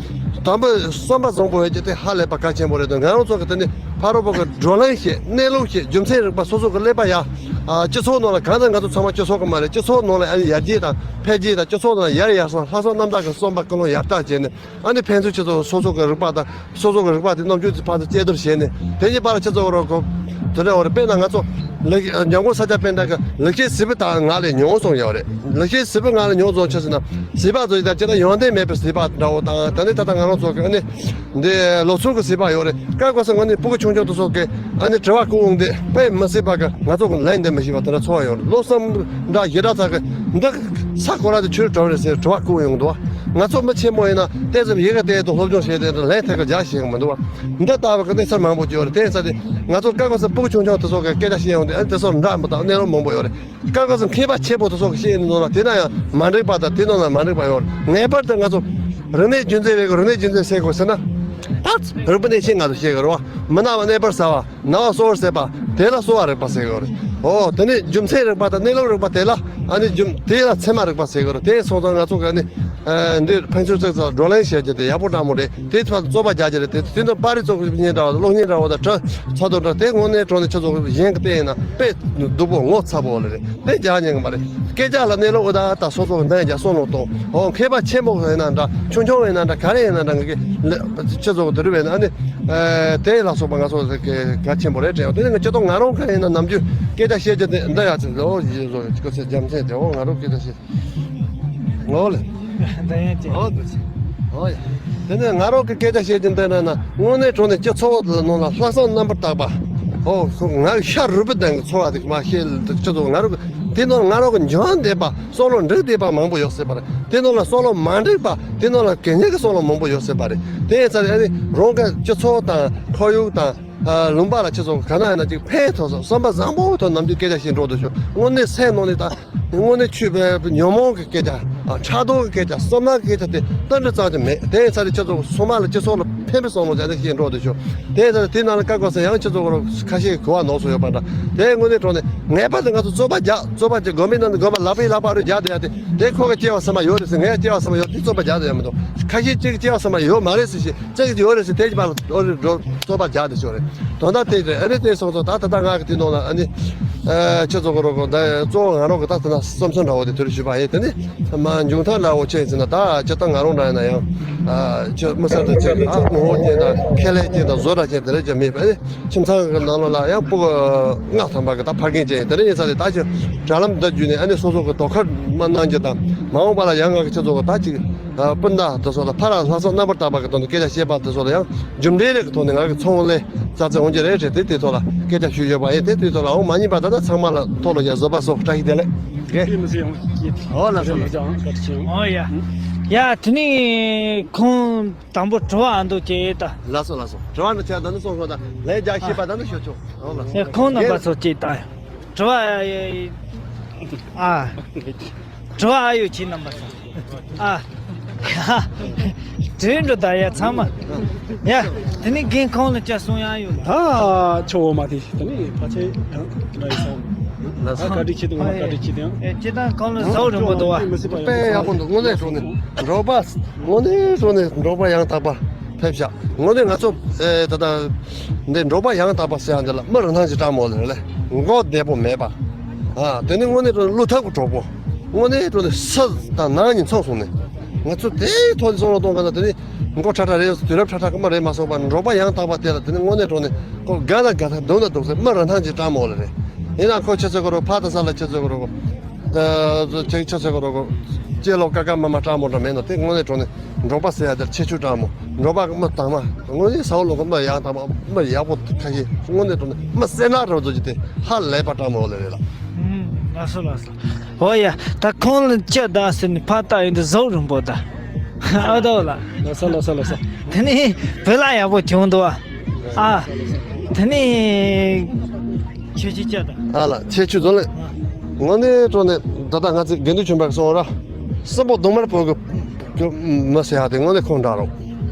དང་པོ་བསམ་པ་བཟང་པོ་བས་ཀྱི་དེ་ཧ་ལས་པ་གལ་ཆེན་པོ་རེད་དང་། ང་རང་ཚོ་གི་དེ་ནི་ཕ་རོལ་པོ་གི་བགྲོ་གླེང་བྱེད། གནས་ལུགས་བཤད། རྒྱུ་མཚན་རིག་པ་སོ་སོ་གི་ཀླད་པ་ཡ། ཨ་སྤྱི་ཚོགས་ནང་ལ་གང་ལྟར་ང་ཚོ་ཚང་མ་སྤྱི་ཚོགས་ཀྱི་མ་རེད། སྤྱི་ཚོགས་ནང་ལ་ཨ་ནི་ཡར་རྒྱས་དང་འཕེལ་རྒྱས་དང་། སྤྱི་ཚོགས་ནང་ལ་ཡར་ཡར་སོང་ལྷག་བསམ་རྣམ་དག་གི་བསམ་པ་ཀུན་སློང་ཡར་དྲག་བྱས་ནས། ཨ་ནི་ཕན་ཚུན་སྤྱི་ཚོགས་སོ་སོ་གི་རིག་པ་དང་སོ་སོ་གི་རིག་པ་དེ་རྣམ་འགྱུར་དེ་ཕར་ཚུར་དཔྱད་བསྡུར་བྱས་ནས། དེ་གཉིས་བར་ལ་སྤྱི་ཚོགས་རོགས་གོ་དེ་འདྲ་བ་རེད། དཔེར་ན་ང་ཚོ་ལེགས་ཉམས་མགོན་ས་སྐྱ་པཎྜི་ཏ་གི་ལེགས་བཤད་ཟིལ་པ་དག་ང་ལས་མྱོང་གསུངས་ཡོད་རེད། ལེགས་བཤད་ཟིལ་པ་ང་ལས་མྱོང་གསུངས་ཆི་ཟེར་ན། ཟིལ་པ་ཚོ་ཡི་དང་ཅི་ལྟར་ཡོན་ཏན་མེད་པའི་ཟིལ་པ་འདྲ་བོ་དང་། ད་ནི་ད་ལྟ་ང་རང་ཚོ་གི་ཨ་ནི་འདི་ལོ་ཚུགས་ཀྱི་ཟིལ་པ་ཡོད་རེད། སྐབས་སྐབས་སུ་ང་ནི་སྤུ་གུ་ཆུང་ཆུང་དེ་ཚོ་གི་ཨ་ནི་དྲི་བ་བཀོད་འོང་དུས་དཔེ་མི་སྲིད་པ་གི་ང་ཚོ་གི་ལན་འདེབས་མི་ཤེས་པ་དེ་འདྲ་ཚོར་བ་ཡོད་རེད། ལོ་གསུམ་འདྲ་བཞི་འདྲ་ཙམ་གི་འདི་ས་ཁོ་ར་དེ་ཆུར་གྲོལ་རེད་ཟེར་དྲི་བ་བཀོད་ཡོང་འདུག་བ། ང་ཚོ་མི་ཆེན་མོ་ཡིན་ན་ཏོག་ཙམ་ཡི་གེ་དེ་དང་སློབ་སྦྱོང་བྱས་ཏེ་ལན་ཐད་ཀར་རྒྱག་ཤེས་ཀྱི་མི་འདུག་བ། འདི་ལྟ་བུ་གི་གནས་ཚུལ་མང་པོ་ཅིག་ཡོད་རེད། དེ་ཡིན་ཙང་དེ་ང་ཚོ་སྐབས་སྐབས་སུ་སྤུ་གུ་ཆུང་ཆུང་དེ་ཚོ་གི་སྐད་ཆ་བཤད་ཡོང་དུས་ཨ་ནི་དེ་ཚོར་འདྲ་མི་འདུག་གནས་ལུགས་མང་པོ་ཡོད་རེད། སྐབས་སྐབས་སུ་མཁས་པ་ཆེན་པོ་དེ་ཚོ་གི་བཤད་ཡོང་དུས་ལ་དེ་ན་ཡང་མ་འགྲིག་པ་དང་དེ་ནང་ལ་མ་འགྲིག་པ་ཡོད་རེད། ངེས་པར་དུ་ང་ཚོ་རིག་གནས་རྒྱུན་འཛིན་རེད་དགོས། རིག་གནས་རྒྱུན་འཛིན་ཟེར་དགོས་ཟེར་ན། ད་རིག་པ་གནས་ཆེན་ང་ཚོ་བཤད་དགོས་རེད་བ། མི་སྣང་བ་གནས་པར་གསལ་བ། སྣང་བ་གསལ་བར་བྱེད་པ། དེ་ལ་གསོ་བ་རིག་པ་ཟེར་གྱི་ཡོད་རེད། ཨོ་དེ་ནས་རྒྱུ་མཚན་རིག་པ་དང་གནས་ལུགས་རིག་པ་དེ་ལ་ཨ་ནི་རྒྱུ་དེ་ལ་ཚད་མ་རིག་པ་ཟེར་གྱི་ཡོད་རེད། དེ་སོང་ཙང་ང་ཚོ་གི་ཨ་ནི་ཨ་འདི་ཕན་ཚུན་ཚིག་ཚགས་བགྲོ་གླེང་བྱེད་རྒྱུ་དེ་ཡག་པོ་འདྲ་མོ་རེད། དེ་ཐོག་རྩོད་པ་རྒྱག་རྒྱུ་རེད། དེ་དེ་ནི་པར་རིས་ཚོགས་པའི་བཤེས་གཉེན་འདྲ་བ་དང་སློབ་གཉེར་འདྲ་བ་དང་གྲྭ་ཚོགས་འདུ་འདྲ་དེ་དངོས་གནས་དྲང་གནས་ཆུ་ཚོད་གཞན་གྱི་སྟེང་ཡིན་ན་དཔེ་སྡུག་པོ་ངོ་ཚ་པོ་ལ་རེད། དེ་རྒྱག་ཉན་གི་མ་རེད། སྐད་ཆ་ལ་གནས་ལུགས་ཨུ་ད་ད་སོ་སོ་གི་འདང་རྒྱག་བསམ་བློ་གཏོང་། ཨོ་མཁས་པ་ཆེན་པོ་ཡིན་ན་འདྲ། ཆུང་ཆུང་ཡིན་ན་འདྲ། ག་རེ་ཡིན་ན་འདྲ། ངེད་ཀྱི་ལ་སྤྱི་ཚོགས་དེ་རུ་བས་ན་ཨ་ནི་ཨ་དེ་ལ་སོགས་པ་ང་ཚོ་གལ་ཆེན་པོ་རེད་དྲན། དེ་ནི་ང་སྤྱི་ཚོགས་ང་རང་ག་ཡིན་ན་ནམ་རྒྱུན་སྐད་ཆ་བཤད་རྒྱུ་དེ་འདི་ཡ་ཚིག་ཨོ་ཡིན་བཟོ་ཅི་ག་ཚེ་རྒྱམ་ཚད་དེ་ཨོ་ང་རང་སྐད་ཆ་བཤད་ངོ་ལ། འདི་ཡང་ཅི། ཨོ་འདུག་ཅི། ཨོ་ཡ། དེ་ནས་ང་རང་གི་སྐད་ཆ་བཤད་ཀྱིན་བསྡད་ན་ན་དངོས་གནས་དྲང་གནས་སྤྱི་ཚོགས་ལ་ནང་ལ་ལྷག་བསམ་རྣམ་པར་དག་པ། ཨོ་ང་ཤ་རུས་པའི་གདན་གྱི་ཚོར་བ་དེ་མ་བཤད་ལ་སྤྱི་ཚོགས་ང་རང་གི་དེ་ནང་ང་རང་གི་འཇོན་བསྡད་པ། བསམ་བློ་འགྲིག་བསྡད་པ་མང་པོ་ཡོད་སྲིད་པ་རེད། དེ་ནང་ལ་བསམ་བློ་མ་འགྲིག་པ། དེ་ནང་ལ་གད་སྙིགས་ཀྱི་བསམ་བློ་མང་པོ་ཡོད་སྲིད་པ་རེད། དེ་ཡིན་ཙང་ཨ་ནི་རང་གི་སྤྱི་ཚོགས་དང་ཁོར་ཡུག་དང་། ཨ། ལུང་པ་ལ་ཁྱེད་ཚོ་ག་ན་ཡིན་ན་ཅིག་ཕན་ཐོགས་སོང་བསམ་པ་བཟང་པོ་ཐོག་ནམ་རྒྱུན་སྐད་ཆ་བཤད་འགྲོ་འདུག་ཤོག་དངོས་གནས་སེམས་ནང་ནས་ད་དངོས་གནས་ཆོས་པའི་ཉོན་མོངས་ཀྱི་སྐད་ཆ། ཨ། ཕྲག་དོག་གི་སྐད་ཆ། བསོད་ནམས་ཀྱི་སྐད་ཆ་དེ་ཏན་ཏན་ཙམ་ཅིག་མེད། དེ་ཡིན་ཙང་ཁྱེད་ཚོ་ཚང་མ་ལ་སྤྱི་ཚོགས་ལ་ཕན་པའི་བསམ་བློ་བྱས་ནས་བཤད་འགྲོ་འདུག་ཤོག་དེ་ཡིན་ཙང་དེ་ནང་ལ་ཀ་ཀོ་ཟེར་ཡང་ཁྱེད་ཚོ་ཁ་ཤས་གོ་བ་ནོར་སོང་ཡོད་པ་འདྲ། དེ་དངོས་གནས་དྲང་གནས་ངེས་པར་དུ་ང་ཚོ་རྩོད་པ་རྒྱག་རྩོད་པ་རྒྱག་དགོས་མིན་ནང་ནས་དགོས་པ་ལག་པའི་ལག་པ་རུ་རྒྱག་བསྡད་ཡ་དེ། དེ་ཁོ་གི་སྐྱེ་བ་ཚང་མ་ཡོད་རེད་ཟེར། ངའི་སྐྱེ་བ་ཚང་མ་ཡོད་དེ་རྩོད་པ་རྒྱག་བསྡད་ཡ་མི་འདུག་ཁ་ཤས་གཅིག་སྐྱེ་བ་ཚང་མ་ཡོད་མ་རེད་ཟེར་ཞེས། ཅིག་ཡོད་རེད་ཟེར། དེ་གྱི་བར་ལ་ཨོ་རེད་འགྲོ་རྩོད་པ་རྒྱག་དེ་ཤོར་རེད། དོན་དག་དེ་རེད། ཨ་ནི་དེ་སོང་ཙང་ད་ད་ལྟ་ང་གི་དེ་ནང་ལ་ཨ་ནི། ཨ། ཁྱེད་ཚོ་གི་རོགས་གོ་ད་གཙོ་བོ་ང་རང་གི་ད་ད་ན་བསམ་ཚུལ་འདྲ་བོ་དེ་དེར་ཞུས་པ་ཡིན། དེ་ནི་མ་མཇུག་མཐར་ལ་འོ་ཆེ་ཟེར་ན་ད་ཁྱེད་ད་ང་རང་འདྲ་ཡིན་ན་ཡང་། ཨ། ཁྱེད་མི་སེར་དང་ཁྱེད་ཨ་ངོ་བོ་ཅན་དང་ཁེ་ལས་ཅན་དང་བཟོ་གྲྭ་ཅན་དེ་རེད་ཅེས་མེད་པ། ཨ་ནི་ཁྱིམ་ཚང་གི་ནང་ལོགས་ལ་ཡང་ཕྲུ་གུ་ལྔ་ཐམ་པ་གི་ད་ཕ་རྒན་ཅན་ཡིན། དེ་རེད་ཡིན་ས་དེ་ད་ཁྱེད་དྲ་ལམ་འདི་བརྒྱུད་ནས་ཨ་ནི་སོ་སོ་གི་དོ་ཁུར་མ་གནང་རྒྱུ་དང་། མ་འོངས་པ་ལ་ཡང་ང་གི་ཁྱེད་ཚོ་གི་ད་ཅིག་ཨ། སྤུན་ཟླ་དེ་ཚོ་ལ་ཕར་ལྷག་བསམ་རྣམ་པར་དག་པ་གི་ཐོག་ནས་སྐད་ཆ་བཤད་པ་དེ་ཚོ་ལ་ཡང་རྒྱུ་འབྲས་རེ་གི་ཐོག་ནས་ང་གི་ཚོང་ལས་རྩ་ཚད་འོང་རྒྱུ་རེད་ཟེར་ཏེ་དེ་ཐོག་ལ་སྐད་ཆ་ཞུས་ཡོད་པ་ཡིན། དེ་དེ་ཐོག་ལ་འོང་མ་ཉན་པ་ད་ལྟ་ཚང་མ་ལ་ཐོག་ལ་ཡ་བཟོད་པ་སོགས་བཀྲ་ཤིས་བདེ་ལེགས། ཨོ་ལགས་སོ། ཨོ་ཡ། ཡ་དེ་ནི་ཁོང་དང་པོ་དྲི་བ་ཨ་འདུག་ཅེས་ད། ལགས་སོ་ལགས་སོ། དྲི་བ་འདི་ཆ་ད་ནི་སོང་ཤོག་ད་ལན་རྒྱག་ཤེས་པ་ད་ནི་ཤོད་ཆོག་ཨོ་ལགས་སོ། ཡ་ཁོང་རྣམ་པ་ཚོ་ཅེས་ད། དྲི་བ་ཨ་ཡོད། ཨ། དྲི་བ་ཨ་ཡོད་ཁྱེད་རྣམ་པ་ཚོ། ཨ། དྲིན་འགྲོ་ད་ཡ་ཚང་མ། ཡ། དེ་ནི་རྒན་ཁོང་ལ་བཅར་སོང་ཡ་ཡོད། ད་ཆོ་བོ་མ་དེ་དེ་ནི་ཕ་ཆེ་ཡང་ང་ཡི་སོང་། ད་བཀའ་དྲིན་ཆེ་དང་བཀའ་དྲིན་ཆེ་དང་། ཨེ་ཁྱེད་དང་ཁོང་ལ་ཟོག་རིང་པོ་འདུག་བ། དཔེ་ཡག་པོ་འདུག་དངོས་གནས་དྲང་གནས་འབྲོག་པ། དངོས་གནས་དྲང་གནས་འབྲོག་པ་ཡང་དག་པ་ཕེབས་ཤག་དངོས་གནས་ང་ཚོ་ཨེ་ད་ལྟ་འདི་འབྲོག་པ་ཡང་དག་པ་ཟེར་ཡ་འདི་ལ་མི་རིན་ཐང་ཅིག་སྤྲང་མོ་ལ་རེད་ལེ། མགོ་བདེ་པོ་མེད་པ། ཨ་དེ་ནི་དངོས་གནས་དྲང་གནས་བློ་ཐག་གི་གྲོགས་པོ། དངོས་གནས་དྲང་གནས་ས་དང་ནང་གཉིས་ཚང་སོང་ནས་ང་ཚོ་དེའི་ཐོག་ནས་བསམ་བློ་གཏོང་ག་ན་དེ་ནི་མགོ་ཁྲ་ཁྲ་རེད། དུས་རབས་ཁྲ་ཁྲ་གི་མི་རེད་མ་སོང་པ། འབྲོག་པ་ཡང་དག་པ་དེ་ལ་དེ་ནི་དངོས་གནས་དྲང་གནས་ཁོ་དགའ་ན་དགའ་ཐག་སྡུག་ན་སྡུག་ཚེ་མི་རིན་ཐང་ཅིག་སྤྲང་མོ་ལ་རེད། ཡིན་ན་ཁོ་ཁྱེད་ཚོ་གི་རོགས་ཕ་དང་ས་ལ་ཁྱེད་ཚོ་གི་རོགས། ཨ། ཁྱེད་ཁྱེད་ཚོ་གི་རོགས། སྐྱེས་ལོ་ཀ་ཀ་མ་མ་སྤྲང་མོ་འདྲ་མེད་ནོ། དེ་དངོས་གནས་དྲང་གནས་འབྲོག་པ་ཟེར་ཡ་དེར་ཁྱད་ཆོས་སྤྲང་མོ། འབྲོག་པ་མི་དྭངས་མ། དངོས་གནས་ས་འོག་ལོ་གི་མི་ཡག་དྭངས་མ། མི་ཡག་པོ་ཁ་ཤས། དངོས་གནས་དྲང་གནས་མི་སེར་སྣ་རུ་འཛུལ་གྱི་དེ་ཧ་ལས་པ་སྤྲང་མོ་ལ་རེད་ལ། ཨུམ། ལགས་སོ་ལགས་སོ། འོ་ཡ། ད་ཁོང་ལ་ཅི་ད་ཟེར་ནས་ཕར་ལྟ་ཡོང་དུས་ཟོག་རིང་པོ་ད། ཨ་ད་ལ། ལགས་སོ་ལགས་སོ་ལགས་སོ། དེ་ནི་བོད་ལ་ཡག་པོ་བྱུང་འདུག་ཨ། ཨ། དེ་ནི། ཁྱོད་ཀྱིས་བཅད་དང་། ཨ་ལ་ཁྱེད་ཆུ་ཚོད་ལས། དངོས་གནས་དྲང་གནས་ད་ལྟ་ང་ཚོའི་དགེ་འདུན་ཆོས་འཕེལ་གྱིས་གསུངས་པ་ར། སྲིན་པོ་གདོང་དམར་བོད་ཀྱི་མི་ཟེར་ཡ་དེ་དངོས་གནས་ཁོང་འདྲ་རོགས།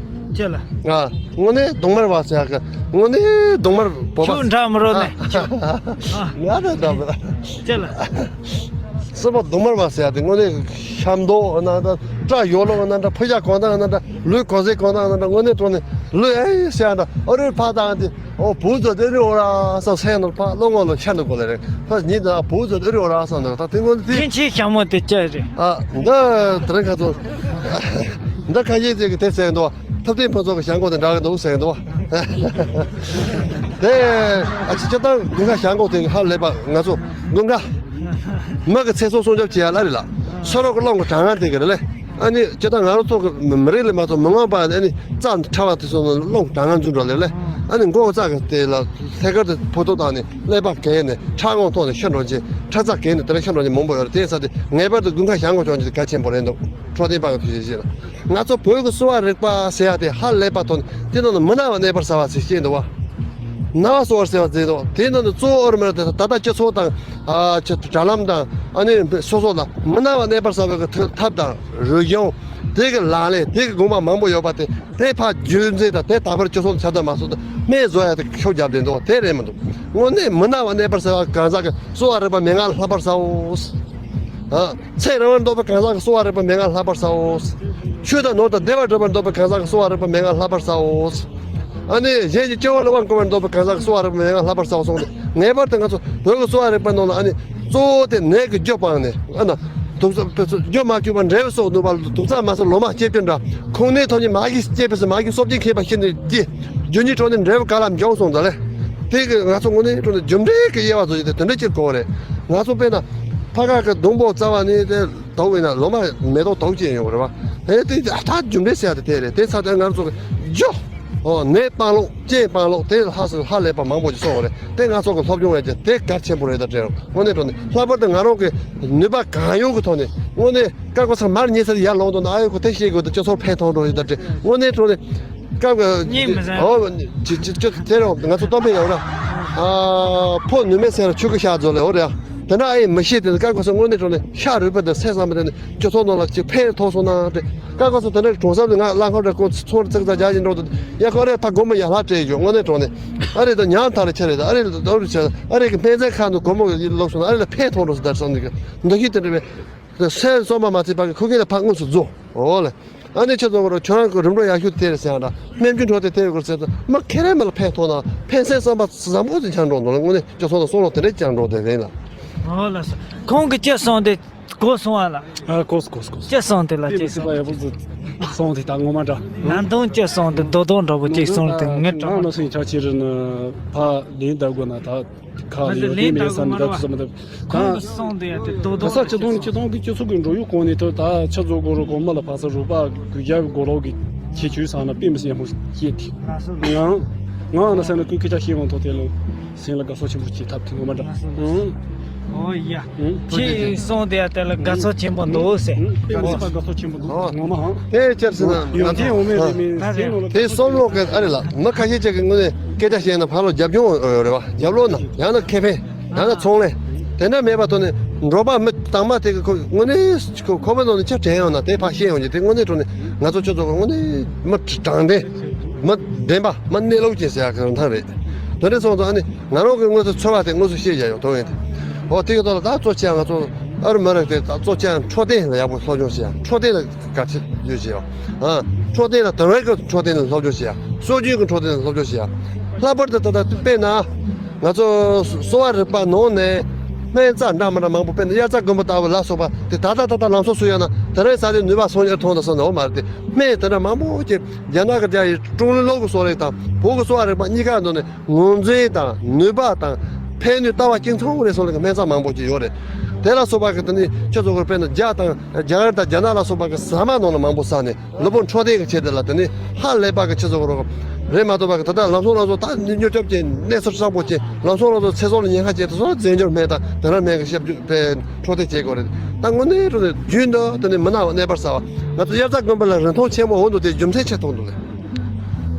ཅི་ལ། ཨ། དངོས་གནས་གདོང་དམར་བ་ཟེར་ཡ་གི་དངོས་གནས་གདོང་དམར་བོད་པ། ཁྱོད་འདྲ་མི་རོགས་ནས་ཁྱོད། ཨ། ང་ནི་འདྲ་མི་ར། ཅི་ལ། སྲིན་པོ་གདོང་དམར་བ་ཟེར་ཡ་དེ་དངོས་གནས་ཤ་མདོག་ན་འདྲ། སྐྲ་ཡོ་ལོ་ན་འདྲ། ཕུ་ཡ་གོང་ཐང་ན་འདྲ། ལུས་གོང་ཚད་གོང་ཐང་ན་འདྲ། དངོས་གནས་དྲང་གནས་ལུས་ཨེ་ཟེར་ཡ་འདྲ། ཨ་རི་ཕ་དང་དེ། ཨོ་བུ་ཚོ་དེ་རི་འོ་ར་སོ་སེ་ནོར་ཕ་ལོ་ངོ་ལོ་ཤ་ནོ་གོ་ལེ་རེ། ཕ་ཉིད་ད་བུ་ཚོ་དེ་རི་འོ་ར་སོ་ནོ་ད་དེ་ངོ་དེ། ཁྱེད་ཆེ་ཤ་མོ་དེ་ཅི་རེད། ཨ་འདི་དེ་རིང་ཁ་ཚོ་འདི་ཁ་ཡེ་ཅིག་དེ་ཟེར་འདུག་ཐུབ་བསྟན་ཕུན་ཚོགས་ཀྱི་ཞྭ་མགོ་དེ་འདྲ་གི་འདུག་ཟེར་འདུག་དེ་ཨ་ཅི་ཅི་ད་དགུན་ཁ་ཞྭ་མགོ་དེ་ཧ་ལས་པ་ང་ཚོ་དགུན་ཁ་མི་གི་ཚེ་སྲོག་སྲུང་སྐྱོབ་བྱེད་ཡ་ལ་རེད་ལ། སོ་རོག་གི་སློང་གི་གྲང་ངར་དེ་གི་རེད་ལེ། ཨ་ནི་སྤྱིར་བཏང་ང་རང་ཚོ་གི་མི་རིགས་ལ་མ་གཏོགས་མི་མངོན་པ་ཨ་ནི་རྩ་ཕྲ་བ་དེ་ཚོ་ནི་སློང་གྲང་ངར་འཛུལ་འགྲོ་ལེ་ལེ། ཨ་ནི་མགོ་རྩ་གི་དེ་ལ་ཐད་ཀར་དུ་ཕོ་ཐུག་བཏང་ནས་ཀླད་པ་གས་ནས་ཁྲག་ངོ་ཐོག་ནས་ཤི་འགྲོ་ཅིང་ཁྲག་རྩ་གས་ནས་དེ་ལ་ཤི་འགྲོ་ཅིང་མང་པོ་ཡོད་རེད། དེ་ས་དེ་ངེས་པར་དུ་དགུན་ཁ་ཞྭ་མགོ་གྱོན་རྒྱུ་དེ་གལ་ཆེན་པོ་རེད་འདུག་འཕྲོད་བསྟེན་པ་གི་ཐུགས་རྗེ་ཆེ་ལ། ང་ཚོ་བོད་ཀྱི་གསོ་བ་རིག་པ་ཟེར་ཡ་དེ་ཧ་ལས་པ་ཐོག་ནས་དེ་ནང་ནས་མི་ན་བ་གནས་པར་ཟ་བ་ཟེར་བཤད་འདུག་བ། ན་བ་གསོ་བར་ཟེར་བ་ཟེར་འདུག་དེ་ནང་ནས་གཙོ་བོ་ཨོ་རི་མི་ར་དེ་ད་ལྟ་སྤྱི་ཚོགས་དང་ཨ་ཆེ་དྲ་ལམ་དང་ཨ་ནི་སོ་སོ་ལ་མི་ན་བ་གནས་པར་ཟ་བའི་གི་ཐབས་དང་རོལ་གཞུང་དེ་གི་ལག་ལེན་དེ་གི་དགོངས་པ་མང་པོ་ཡོད་པ་དེ་དེ་ཕར་རྒྱུན་འཛིན་དང་དེ་དག་པར་སྤྱི་ཚོགས་ཁྱབ་བརྡལ་མ་སོང་དུ་སྨན་བཟོ་ཡ་དེ་ཤུགས་རྒྱབ་བསྡད་འདུག་དེ་རེད་མི་འདུག་དངོས་གནས་མི་ན་བ་གནས་པར་ཟ་བ་གང་ཟག་གི་གསོ་བ་རིག་པ་མན་ངག་ལ་བསླབ་པར་ཟའོ། ཨ། ཚེ་རིང་བར་འདོད་པའི་གང་ཟག་གི་གསོ་བ་རིག་པའི་མན་ངག་ལ་བསླབ་པར་ཟའོ། ཆོས་དང་ནོར་དང་བདེ་བར་འགྲོ་བར་འདོད་པའི་གང་ཟག་གི་གསོ་བ་རིག་པའི་མན་ངག་ལ་བསླབ་པར་ཟའོ། ཨ་ནི་གཞན་གྱི་སྐྱེ་བོ་ལ་དབང་བསྐུར་བར་འདོད་པའི་གང་ཟག་གི་གསོ་བ་རིག་པའི་མན་ངག་ལ་བསླབ་པར་ཟའོ་གསུངས་ཏེ། ངེས་པར་དུ་ང་ཚོ་བོད་ཀྱི་གསོ་བ་རིག་པའི་ནང་ལ་ཨ་ནི་གཙོ་བོ་དེ་ནད་ཀྱི་རྒྱུ་སྤངས་ནས་ཨ་ན་དུག་རྩ་རྒྱུ་མ་བསྐྱུར་བར་འབྲས་བུ་སོགས་ནུས་པ་ལ་དུག་རྩ་མ་ཟད་ལོ་མ་སྐྱེ་བཅུ་འདྲ། ཁོང་ནད་ཐོབ་ཉིད་མ་གིས་སྐྱེས་པའི་སུ་མ་གིས་སྲོག་གཅིན་ཁེབས་པ་ཤི་ནས་སྐྱེ། རྒྱུ་ཉིད་ཁྲོད་ནས་འབྲས་བུ་ག་ལ་འབྱུང་གསུངས་ད་ལེ། དེ་གི་ང་ཚོ་དངོས་གནས་ཁྲོད་ནས་རྒྱུ་འབྲས་ཀྱི་དབྱེ་བ་བཟོ་རྒྱུ་དེ་དེ་འདྲ་ཅིག་དགོས་རེད། ང་ཚོ་དཔེར་ན་ཕ་ག་གི་སྡོང་པོ་རྩ་བ་ནས་དེ། དོག་ཡིན་ན་ལོ་མ་མེ་ཏོག་དོག་ཅན་ཡོང་རེད་བ། ཨེ་དེ་ད་རྒྱུ་འབྲས་ཟེར་ཡ་དེ་དེ་རེད། དེ་ཚ་དེ་ང་ཚོ་གི་ཇོ། ཨོ་ནད་སྤང་ལོག་རྐྱེན་སྤང་ལོག་དེ་ལ་ཧ་སོ་ཧ་ལས་པ་མང་པོ་ཅིག་སོང་བ་རེད། དེ་ང་ཚོ་གི་སློབ་སྦྱོང་ཡ་གྱི་དེ་གལ་ཆེན་པོ་རེད་ད་དྲན། དངོས་གནས་དྲང་གནས་ལྷག་པར་དུ་ང་རང་གི་ནུས་པ་གང་ཡོད་ཀྱི་ཐོག་ནས་དངོས་གནས་ཀ་ཀོ་ས་མར་ཉེ་སར་ཡར་ལོངས་དང་ཨ་ཡོད་ཁོ་དེ་ཤེས་དགོས་དང་སྤྱི་ཚོགས་ཕན་ཐོགས་འགྲོ་ཡོད་ད་དྲན། དངོས་གནས་དྲང་གནས། སྐབས་གཉིས་མི་ཟིན། ཨོ་ཅི་ཅི་ཅི་དེ་རུ་ང་ཚོ་སྟོན་པའི་ཡང་ར། ཨ་ཕོ་ནུ་མའི་སེམས་ལ་ཆུ་གི་ཤ་རྫོགས་ལེ་འོ་རེད། དེ་འདྲ་ཨེ་མི་ཤེས་དེ་ཀ་ཀོ་ས་དངོས་གནས་དྲང་གནས་ཤ་རུས་པ་དང་སེམས་བསམ་པ་དེ་ནི་སྤྱི་ཚོགས་ནང་ལ་ཅི་ཕན་ཐོགས་སོང་ན་དེ། ཀ་ཀོ་ས་དེ་འདྲ་གྲོང་གསེབ་ལ་ང་གླ་འཁོར་རེ་ཀོ་ཚོང་རེ་ཚིག་ཚ་རྒྱག་བཞིན་འགྲོ་དུས་ཡ་ཁོ་རེ་ཕ་སྒོར་མོ་ཡ་ལྷག་སྤྲད་ཡོད་དངོས་གནས་དྲང་གནས། ཨ་རེ་ད་ཉག་ཐག་ལ་ཆ་རེ་ད་ཨ་རེ་ད་ཨ་རེ་ཆ་ཨ་རེ་གི་སྨན་རྩིས་ཁང་དུ་སྒོར་མོ་ལོག་སོང་ན་ཨ་རེ་ལ་ཕན་ཐོགས་འགྲོ་སོང་ད་བསམ་ནི་གི་འདུ་ཤེས་དེ་འདྲ་བས། སེམས་གསོ་མ་མ་བྱས་པ་གི་ཁུ་ཁེ་ལ་ཕ་དངོས་སུ་རྫོགས་འོ་ལེ། ཨ་ནི་ཁྱེད་ཚོ་གོ་རོ་ཁྱོད་རང་གི་རིམ་གྲོ་ཡག་ཤོས་དེ་རེད་ཟེར་ཡང་འདྲ། སྨན་རྒྱུ་འཕྲོད་དེ་དེ་གོ་ཟེར་ཏེ་མ་ཁེ་རེ་མ་ལ་ཕན་ཐོགས་ན་ཕན་སེམས་བསམ་པ་བཟང་པོ་ཅིག་ཆགས་འགྲོ་འདུག་ལ། དངོས་གནས་ཁྱོད་ཚོ་ལ་གསུང་རོགས་དེ་འདྲས་ཀྱང་འགྲོ་དེ་རེད་ལ། འོ་ལགས་སོ། ཁོང་གི་ཅི་གསུང་དེ་གོ་སོང་བ་ལ། ཨ་གོ་སོང་གོ་སོང་གོ་སོང་། ཅི་གསུང་དེ་ལ་དེ་ཅི་མི་སྲིད་པ་གསུང་ཡག་པོ་ཟིག་གསུང་དེ་ད་ངོ་མ་འདྲ། ནང་དོན་ཅི་གསུང་དེ་རྡོག་རྡོག་འདྲ་པོ་ཅིག་གསུང་དེ་ངས་ང་དྲང་ནོ་སེང་ཆ་ཆེ་རུ་ན་ཕ་ལེན་ད་དགོས་ན་ད། ཁ་ལ་ཡོད་དེ་མེད་ས་མི་ད་ཚོ་མི་ད། ཁོང་གི་གསུང་དེ་ཡ་དེ་རྡོག་རྡོག་ག་ས་སྤྱི་སྟོང་ནི་སྤྱི་སྟོང་གི་སྤྱི་ཚོགས་ཀྱི་འགྲོ་ཡུལ་གོང་ནས་ཐོས་ད་ཆ་ཚོ་གོ་རོ་གོང་མ་ལ་ཕ་ས་རུ་པ་གུ་རྒྱ་གི་གོ་ལོག་གི་ཁྱེད་ཆོས་སང་ན་དཔེ་མི་སྲིད་ཡག་མོ་སྐྱེས་ཏེ། ང་ང་ན་ས་ན་ཀུན་ཁྱེད་ཅག་ཤེས་ཡོང་ཐོག་དེ་ལ་སེམས་ལ་དགའ་ཚོར་ཆེན་པོ་སྐྱེས་ཐབས་དེ་ངོ་མ་འདྲ། ཨོ་ཡ། ཁྱེད་གསུང་དེ་ཡ་དེ་ལ་དགའ་ཚོར་ཆེན་པོ་འདུག་ཟེར། དཔེ་མི་སྲིད་པ་དགའ་ཚོར་ཆེན་པོ་འདུག་ངོ་མ་ཧང་། དེ་ཅར་སི་ན་ཡོང་ཐེངས་འོ་མེད་རེད་མིན་དེ་ནོ་ལ་དེ་སོམ་ལོག་གི་ཨ་རེ་ལ་མི་ཁ་ཤས་ཅིག་གི་ངོས་ནས་སྐད་ཆ་བཤད་ན་ཕར་ལོ་རྒྱབ་ལྗོངས་ཡོད་རེད་བ། རྒྱབ་ལོགས་ན་ཡང་ན་ཁེ་ཕན་ཡང་ན་ཚོང་ལས་དེ་འདྲ་མེད་པ་ཐོག་ནས་འབྲོག་པ་མི་དྭངས་མ་དེ་གི་ཁོ་དངོས་གནས་ཁོ་ཁོ་པ་ནང་ནས་ཆ་དྲན་ཡོང་ན་དེ་ཕར་ཤེས་ཡོང་རྒྱུ་དེ་དངོས་གནས་དྲང་གནས་ང་ཚོ་ཁྱོད་ཚོ་གི་དངོས་གནས་མི་དྲང་བདེན་མི་བདེན་པ་མི་གནས་ལུགས་ཅན་ཟེར་ཡག་གི་རིན་ཐང་རེད། དེ་འདྲ་སོང་ཙང་ཨ་ནི་ང་རང་གི་དངོས་སུ་འཚོ་བ་དེ་དངོས་སུ་ཤེས་བཞག་ཡོད་དོ་ཡིན་ཏེ། འོ་དེ་གི་ཐོག་ལ་ད་གཙོ་ཆེ་ང་ཚོ་ཨ་རི་མི་རིགས་དེ་ད་གཙོ་ཆེ་འཕྲོད་བསྟེན་ལ་ཡག་པོ་སློབ་སྦྱོང་བྱེད་ཡག་འཕྲོད་བསྟེན་ལ་ག་ཚོད་ཡོད་ཅེས་ཡོད། ཨ། འཕྲོད་བསྟེན་ལ་དེང་རབས་ཀྱི་འཕྲོད་བསྟེན་ལ་སློབ་སྦྱོང་བྱེད་ཡ། སྲོལ་རྒྱུན་གྱི་འཕྲོད་བསྟེན་ལ་སློབ་སྦྱོང་བྱེད་ཡ། ལྷག་པར་དུ་ད་ལྟ་དཔེར་ན། ང་ཚོ་གསོ་བ་རིག་པ་ནང་ནས་སྨན་རྩ་འདྲ་མི་འདྲ་མང་པོ་དཔེར་ན་དབྱར་རྩྭ་དགུན་འབུ་ལྟ་བུ་ལ་སོགས་པ་དེ་ད་ལྟ་ད་ལྟ་ལམ་སང་སུ་ཡོད་ན་དེ་རིང་ས་དེ་ནུས་པ་སོང་ཡོད་མཐོང་དང་སོང་ན་འོ་མ་རེད་དེ། སྨན་དེ་འདྲ་མང་པོ་ཅིག་རྒྱ་ནག་གི་རྒྱ་ཡི་ཀྲུང་ལི་ལོག་གི་གསོ་རིག་དང་བོད་ཀྱི་གསོ་བ་རིག་པ་གཉིས་ཀ་འདོན་ནས་ངོས་འཛིན་དང་ནུས་པ་དང་ཕན་ནུས་ལྟ་བ་གཅིག་མཚུངས་རེད་སོང་ལ་གི་སྨན་རྩ་མང་པོ་ཅིག་ཡོད་རེད། དེ་ལ་སོགས་པ་གི་དེ་ནི་ཁྱོད་ཚོ་གི་དཔེར་ན་རྒྱ་དང་རྒྱ་གར་དང་རྒྱ་ནག་ལ་སོགས་པ་གི་ཟ་མ་ནང་ལ་མང་པོ་ཟ་ནས། ལུས་པོ་འཕྲོད་བསྟེན་གྱི་ཆེད་དུ་ལ་དེ་ནི་ཧ་ལས་པ་གི་ཆེད་དུ་རོགས་རེད་མ་གཏོགས་པ་གི་ད་ལྟ་ལམ་སང་ལམ་སང་ད་ནི་མྱུར་སྐྱོབ་ཀྱི་གནས་ཚུལ་བཟང་པོ་ཅན་ལམ་སང་ལམ་སང་ཚེ་སྲོག་ལ་ཉེན་ཁ་ཅན་དུ་སོགས་རྫས་འགྱུར་སྨན་དང་དེ་རང་སྨན་གྱི་ཞབས་ཞུ་དེ་འཕྲོད་བསྟེན་བྱེད་དགོས་རེད། ད་དངོས་གནས་འགྲོ་ནས་རྒྱུན་དུ་དེ་ནི་མི་ན་བ་གནས་པར་ཟ་བ་ང་ཚོ་དབྱར་རྩྭ་དགུན་འབུ་ལ་རིན་ཐང་ཆེན་པོ་འོང་འདུག་དེ་རྒྱུ་མཚན་ཆེ་མཐོང་འདུག་ལེ།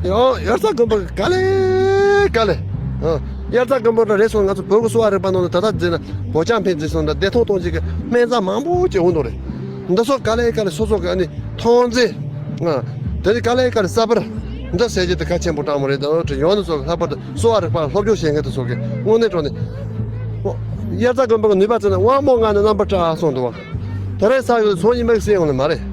ཡང་དབྱར་རྩྭ་དགུན་འབུ་ག་ལེ་ག་ལེ། ཨ། དབྱར་རྩྭ་དགུན་འབུ་རེད་སོང་ང་ཚོ་བོད་ཀྱི་གསོ་བ་རིག་པ་ནང་ནས་ད་ལྟ་འཛིན་ན་བོད་ལྕགས་ཕན་འཛིན་སོང་ད་བདེ་ཐང་གཏོང་བྱེད་ཀྱི་སྨན་རྩ་མང་པོ་ཅིག་འོང་འདུག་རེད། འདི་ཚོ་ག་ལེ་ག་ལེ་སོ་སོ་གི་ཨ་ནི་ཐོན་རྫས། ཨ། དེ་ནི་ག་ལེ་ག་ལེ་ས་པར། འདི་ཟས་བཅད་དེ་གལ་ཆེན་པོ་དྲང་མོ་རེད་དང་ཡོང་ནི་ཚོ་གི་ལྷག་པར་དུ་གསོ་བ་རིག་པ་སློབ་སྦྱོང་བྱེད་མཁན་དེ་ཚོ་གི་དངོས་གནས་དྲང་ནས། ཨོ། དབྱར་རྩྭ་དགུན་འབུ་གི་ནུས་པ་བརྩིས་ན་དབང་པོ་ལྔ་ནི་རྣམ་པར་བཀྲ་སོང་འདུག་བ། དེ་རིང་ས་གི་ཚོང་གཉིས་མིག་སེ་ཡོང་ནི་མ་རེད།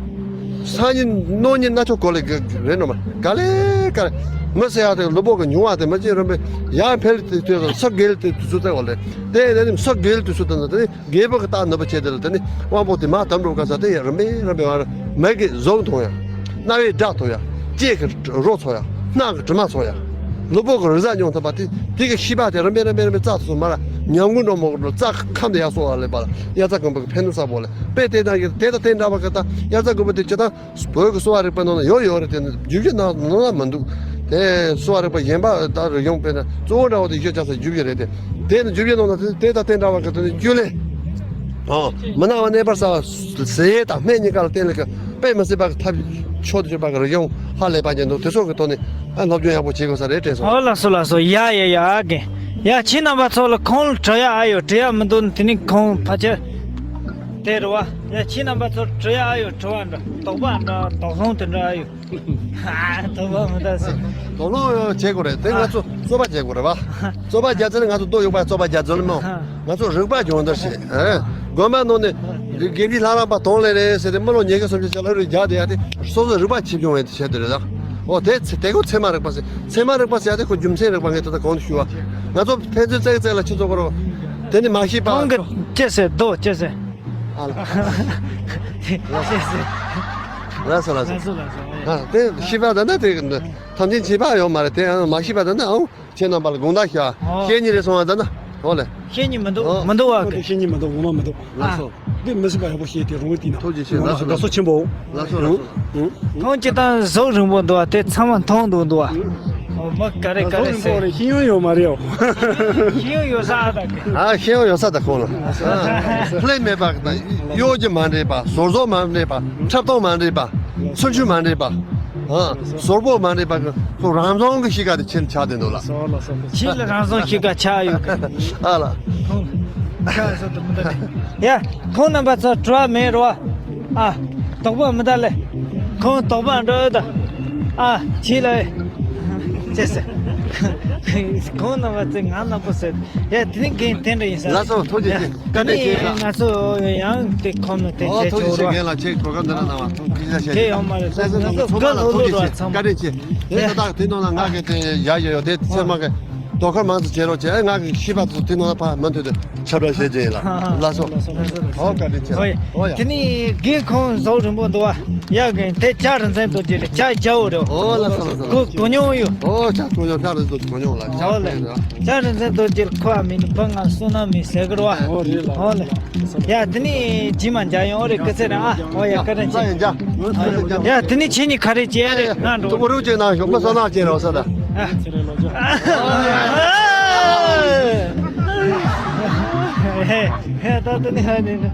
སང་ཉིན་གནངས་ཉིན་ན་ཆོག་གོ་ལེ་གི་རེད་ནོ་མ་ག་ལེ་ག་ལེ། མི་ཟེར་ཡ་དེ་ལུས་པོ་གི་མྱོང་བ་དེ་མི་ཅི་རིམ་པས་ཡར་འཕེལ་དེ་དུས་སུ་ས་རྒྱས་དེ་དུས་ཚོད་དེ་གོ་ལེ། དེ་ནས་ནི་ས་རྒྱས་དུས་ཚོད་དེ་ནི་དེ་ནི་རྒྱལ་པོ་གི་རྟགས་ནུས་པ་ཆེ་དེ་ལ་དེ་ནི་དབང་པོ་དེ་མར་དམ་འགྲོ་ག་ས་དེ་ཡ་རིམ་པས་རིམ་པས་བར་མིག་གི་གཟུགས་མཐོང་ཡ། རྣ་བའི་སྒྲ་ཐོས་ཡ། ལྕེ་གི་རོ་ཚོར་ཡ། སྣ་གི་དྲི་མ་ཚོར་ཡ། ལུས་པོ་གི་རེག་བྱ་མྱོང་ཐུབ་པ་དེ་དེ་གི་ཤེས་པ་དེ་རིམ་པས་རིམ་པས་རིམ་པས་རྩ་ཐོག་མར་ཉམས་རྒུད་འགྲོ་མོ་གི་རྩ་ཁམས་དེ་ཡར་སོང་བ་ལས་པ་ལ་དབྱར་རྩྭ་དགུན་འབུ་གི་ཕན་ནུས་ཚ་པོ་ལས་དཔེ་དེ་དང་གི་དེ་དང་དེ་འདྲ་བ་གི་ད་དབྱར་རྩྭ་དགུན་འབུ་དེ་སྤྱི་དང་བོད་ཀྱི་གསོ་བ་རིག་པའི་ནང་ན་ཡོད་ཡོད་རེད་དེ་ནི་བསྒྱུར་བཅོས་གནང་གནང་ན་མི་འདུག་དེ་གསོ་བ་རིག་པ་གཞན་པ་ད་རིག་གཞུང་དཔེར་ན་གཙོ་བོ་འདྲ་བོ་དེ་བསྒྱུར་བཅོས་ས་བསྒྱུར་བཅོས་རེད་དེ་དེ་ནི་བསྒྱུར་བཅོས་གནང་ན་དེ་དེ་དང་དེ་འདྲ་བ་གི་དེ་ནི་རྒྱུན་ལས། ཨོ། མི་ན་བ་གནས་པར་ཟ་བ་ཟས་དང་སྨན་གཉིས་ཀ་ལ་བརྟེན་ལས་ཀ་དཔེ་མི་སྲིད་པ་གི་ཐབས་མཆོག་ཏུ་གྱུར་པ་གི་རིག་གཞུང་ཧ་ལས་པ་ཅན་འདུག་དེ་ཚོ་གི་ཐོག་ནས་ཨ་སློབ་སྦྱོང་ཡག་པོ་བྱེད་དགོས་ས་རེད་དྲན་སོང་། ཨོ་ལགས་སོ་ལགས་སོ། ཡ་ཡ་ཡ་ཨ་གེ། ཡ་ཁྱེད་རྣམ་པ་ཚོ་ལ་ཁོང་ལ་དྲི་ཡ་ཨ་ཡོད་དྲི་ཡ་མི་འདུག་དེ་ནི་ཁོང་ཕལ་ཆེར་དེ་རེད་བ། ཡ་ཁྱེད་རྣམ་པ་ཚོ་ལ་དྲི་ཡ་ཨ་ཡོད་དྲི་བ་འདྲ་དོགས་པ་འདྲ་དོགས་སློང་དེ་འདྲ་ཨ་ཡོད། ཧ། དོགས་པ་མི་འདུག་ཟེར། དོགས་སློང་བྱེད་དགོས་རེད་དེ་ང་ཚོ་རྩོད་པ་བྱེད་དགོས་རེད་བ། རྩོད་པ་རྒྱག་ཚེ་ནི་ང་ཚོ་རྡོ་གཡུག་པ་རྩོད་པ་རྒྱག་ཚུལ་མོ། ཧ། ང་ཚོ་རིག་པ་སྦྱོང་བརྡར་བྱེད། ཨེ། དགོན་པ་ནང་ནས་དགེ་འདུན་ལྷ་རམས་པ་དང་ལས་རེད་ཟེར་ཏེ་མི་ལོ་ཉི་ཤུ་སུམ་ཅུ་ཅིག་ལ་རུ་རྒྱག་བསྡད་ཡ་དེ་སོ་སོ་རིག་པ་ཆེ་སྦྱོང་བའི་ཆེད་དུ་རེད་ལ། འོ་དེ་ཚེ་དེ་ཁོ་ཚད་མ་རིག་པ་ཟེར་ཚད་མ་རིག་པ་ཟེར་ཡ་དེ་ཁོ་རྒྱུ་མཚན་རིག་པ་ངས་ད་ལྟ་གོང་དུ་ཞུས་པ། ང་ཚོ་ཕན་ཚུན་བརྩེགས་བརྩེགས་ལ་ཁྱེད་ཚོ་ཁོ་རོ། དེ་ནི་མ་ཤེས་པ། ཁོང་གི་ཅི་ཟེར་རྡོ་ཅི་ཟེར། ཨ་ལ། ཅི་ཟེར། ལགས་སོ་ལགས་སོ། ལགས་སོ་ལགས་སོ། ཨ་དེ་ཤེས་པ་ད་ནི་དེ་ཐམས་ཅད་བྱེད་པ་ཡོད་མ་རེད་དེ་མ་ཤེས་པ་ད་ནི་ཨང་། ཁྱེད་རྣམ་པ་ལ་དགོངས་དག་ཞུ། ཨོ། བཤེས་གཉེན་རེད་སོང་བ་ད་ན། འོ་ལེ། བཤེས་གཉེན་མི་འདུག་ཨོ། མི་འདུག་བ། བཤེས་གཉེན་མི་འདུག་ངོ་མ་མི་འདུག་ལགས་སོ། འདི་མི་སྲིད་པ་ཡག་པོ་བཤད་དེ་རུང་བའི་དེ་ན། ཐུགས་རྗེ་ཆེ། ལགས་སོ། དགའ་བསུ་ཆེན་པོ། ལགས་སོ་ལགས་སོ། ཁོང་སྤྱིར་བཏང་གཟུགས་རིང་པོ་འདུག་བ། དེ་ཚང་མ་མཐོང་འདུག་འདུག་བ། ཨོ་མ་ག་རེ་ག་རེ་ཟེར། ཤེས་ཡོན་ཡོད་མ་རེད་ཨོ། ཤེས་ཡོན་ཡོད་ས་ཨ་ད་གི། ཨ་ཤེས་ཡོན་ཡོད་ས་ད་ཁོང་ལ། ཨ་ལྷད་མེད་པ་གཡོ་སྒྱུ་མ་འདྲེས་པ། ཟུར་ཟོག་མ་འདྲེས་པ། འཁྲབ་སྟོན་མ་འདྲེས་པ། ཚུལ་འཆོས་མ་འདྲེས་པ། ཨ་ཟུར་པོ་མ་འདྲེས་པ་གི་ཁོ་རང་བྱུང་གི་གཤིས་ཀ་དེ་ཁྱེད་ཆགས་བསྡད་འདུག་ལ། ཁྱེད་ལ་རང་བྱུང་གཤིས་ཀ་ཆགས་ཡོད་གི། ཨ་ལ། ཁོང་ཁ་སོ་དུ་མི་འདུག་ནས། ཡ། ཁོང་རྣམ་པ་ཚོ་བྲོ་བ་མེད་རོ། ཨ། དོགས་པ་མི་ད་ལེ། ཁོང་དོགས་པ་འགྲོ་ཡོད་ད། ཨ། ཁྱེད་ལ། ཅེས་ཟེར། ཁོང་རྣམ་པ་ཚོས་ང་རྣམ་པ་ཟེར། ཡ་དེ་ནི་རྒན་དེ་འདྲ་ཡིན་ས། ལགས་སོ་ཐུགས་རྗེ་ཆེ། བཀའ་དྲིན་ཆེ། ང་ཚོ་ཡང་དེ་ཁོམ་ནས་དེ་ཨོ་བྱས་ཐུགས་རྗེ་ཆེ། ཆོག་རོགས། རྒན་ལགས་ཁྱེད་གོ་སྐབས་འདི་འདྲ་གནང་བ་ཐུགས་རྗེ་ཆེ། དེ་ཡོང་མ་རེད། ལགས་སོ་ང་ཚོ་ཐུགས་ཁ་ལ་ལོ་ཐུགས་ལོ་རྒྱུ་ར་ཆེ། ཚང་མ། བཀའ་དྲིན་ཆེ། དེ་ད་ལྟ་དེ་ནང་ལ་ང་གི་དེ་ཡ་ཡོད་ཡོད་དེ་ཚེ་མ་གི་དོ་ཁུར་མང་ཙམ་བྱེད་རོགས་བྱེད། ཨེ་ང་གི་ཤེས་པ་ཚོ་དེ་ནང་ལ་ཕར་མ་མཐུད་དེ་ཁྱབ་བསྒྲགས་བྱེད་ཀྱི་ཡིན་ལ། ལགས་སོ། ལགས་སོ་ལགས་སོ། ཨོ་བཀའ་དྲིན་ཆེ། ཨོ་ཡ། ཨོ་ཡ། དེ་ནི་རྒན་ཁོང་གཟུགས་རིང་པོ་འདུག་བ། ཡ་རྒན་དེ་ལྕགས་རིག་འཛིན་རྡོ་རྗེ་རེད། ལྕགས་རྒྱལ་པོ་རེད། ཨོ་ལགས་སོ་ལགས་སོ། གོ་གོ་མྱོང་ཡོད། ཨོ་ལྕགས་གོ་མྱོང་། ལྕགས་རིག་འཛིན་རྡོ་རྗེ་གོ་མྱོང་ལ། ཨོ་ལགས། ལྕགས་རིག་འཛིན་རྡོ་རྗེ་ཁོ་ཨ་མིན་ནི་བུ་ང་བསོད་ནམས་མི་ཟེར་གི་རེད་བ། ཨོ་རེད་ལ། ཨོ་ལགས། ཡ་དེ་ནི་རྗེས་མ་མཇལ་ཡོང་། ཨོ་རེད། སྐུ་ཚེ་རིང་ཨ། ཨོ་ཡ་བཀའ་དྲིན་ཆེ། ཡ་དེ་ནི་ཁྱེད་གཉིས་ག་རེ་བྱེད་ཡ་རེད། ང་འགྲོ། ཏུ་མོ་རུ་ཅེ་ན་ཞོགས་པ་ས་ན་ཅེ་རོ་ས་ད། ཧེ་ཧེ་ད་དེ་ནི་ཧ་ནི་ནི།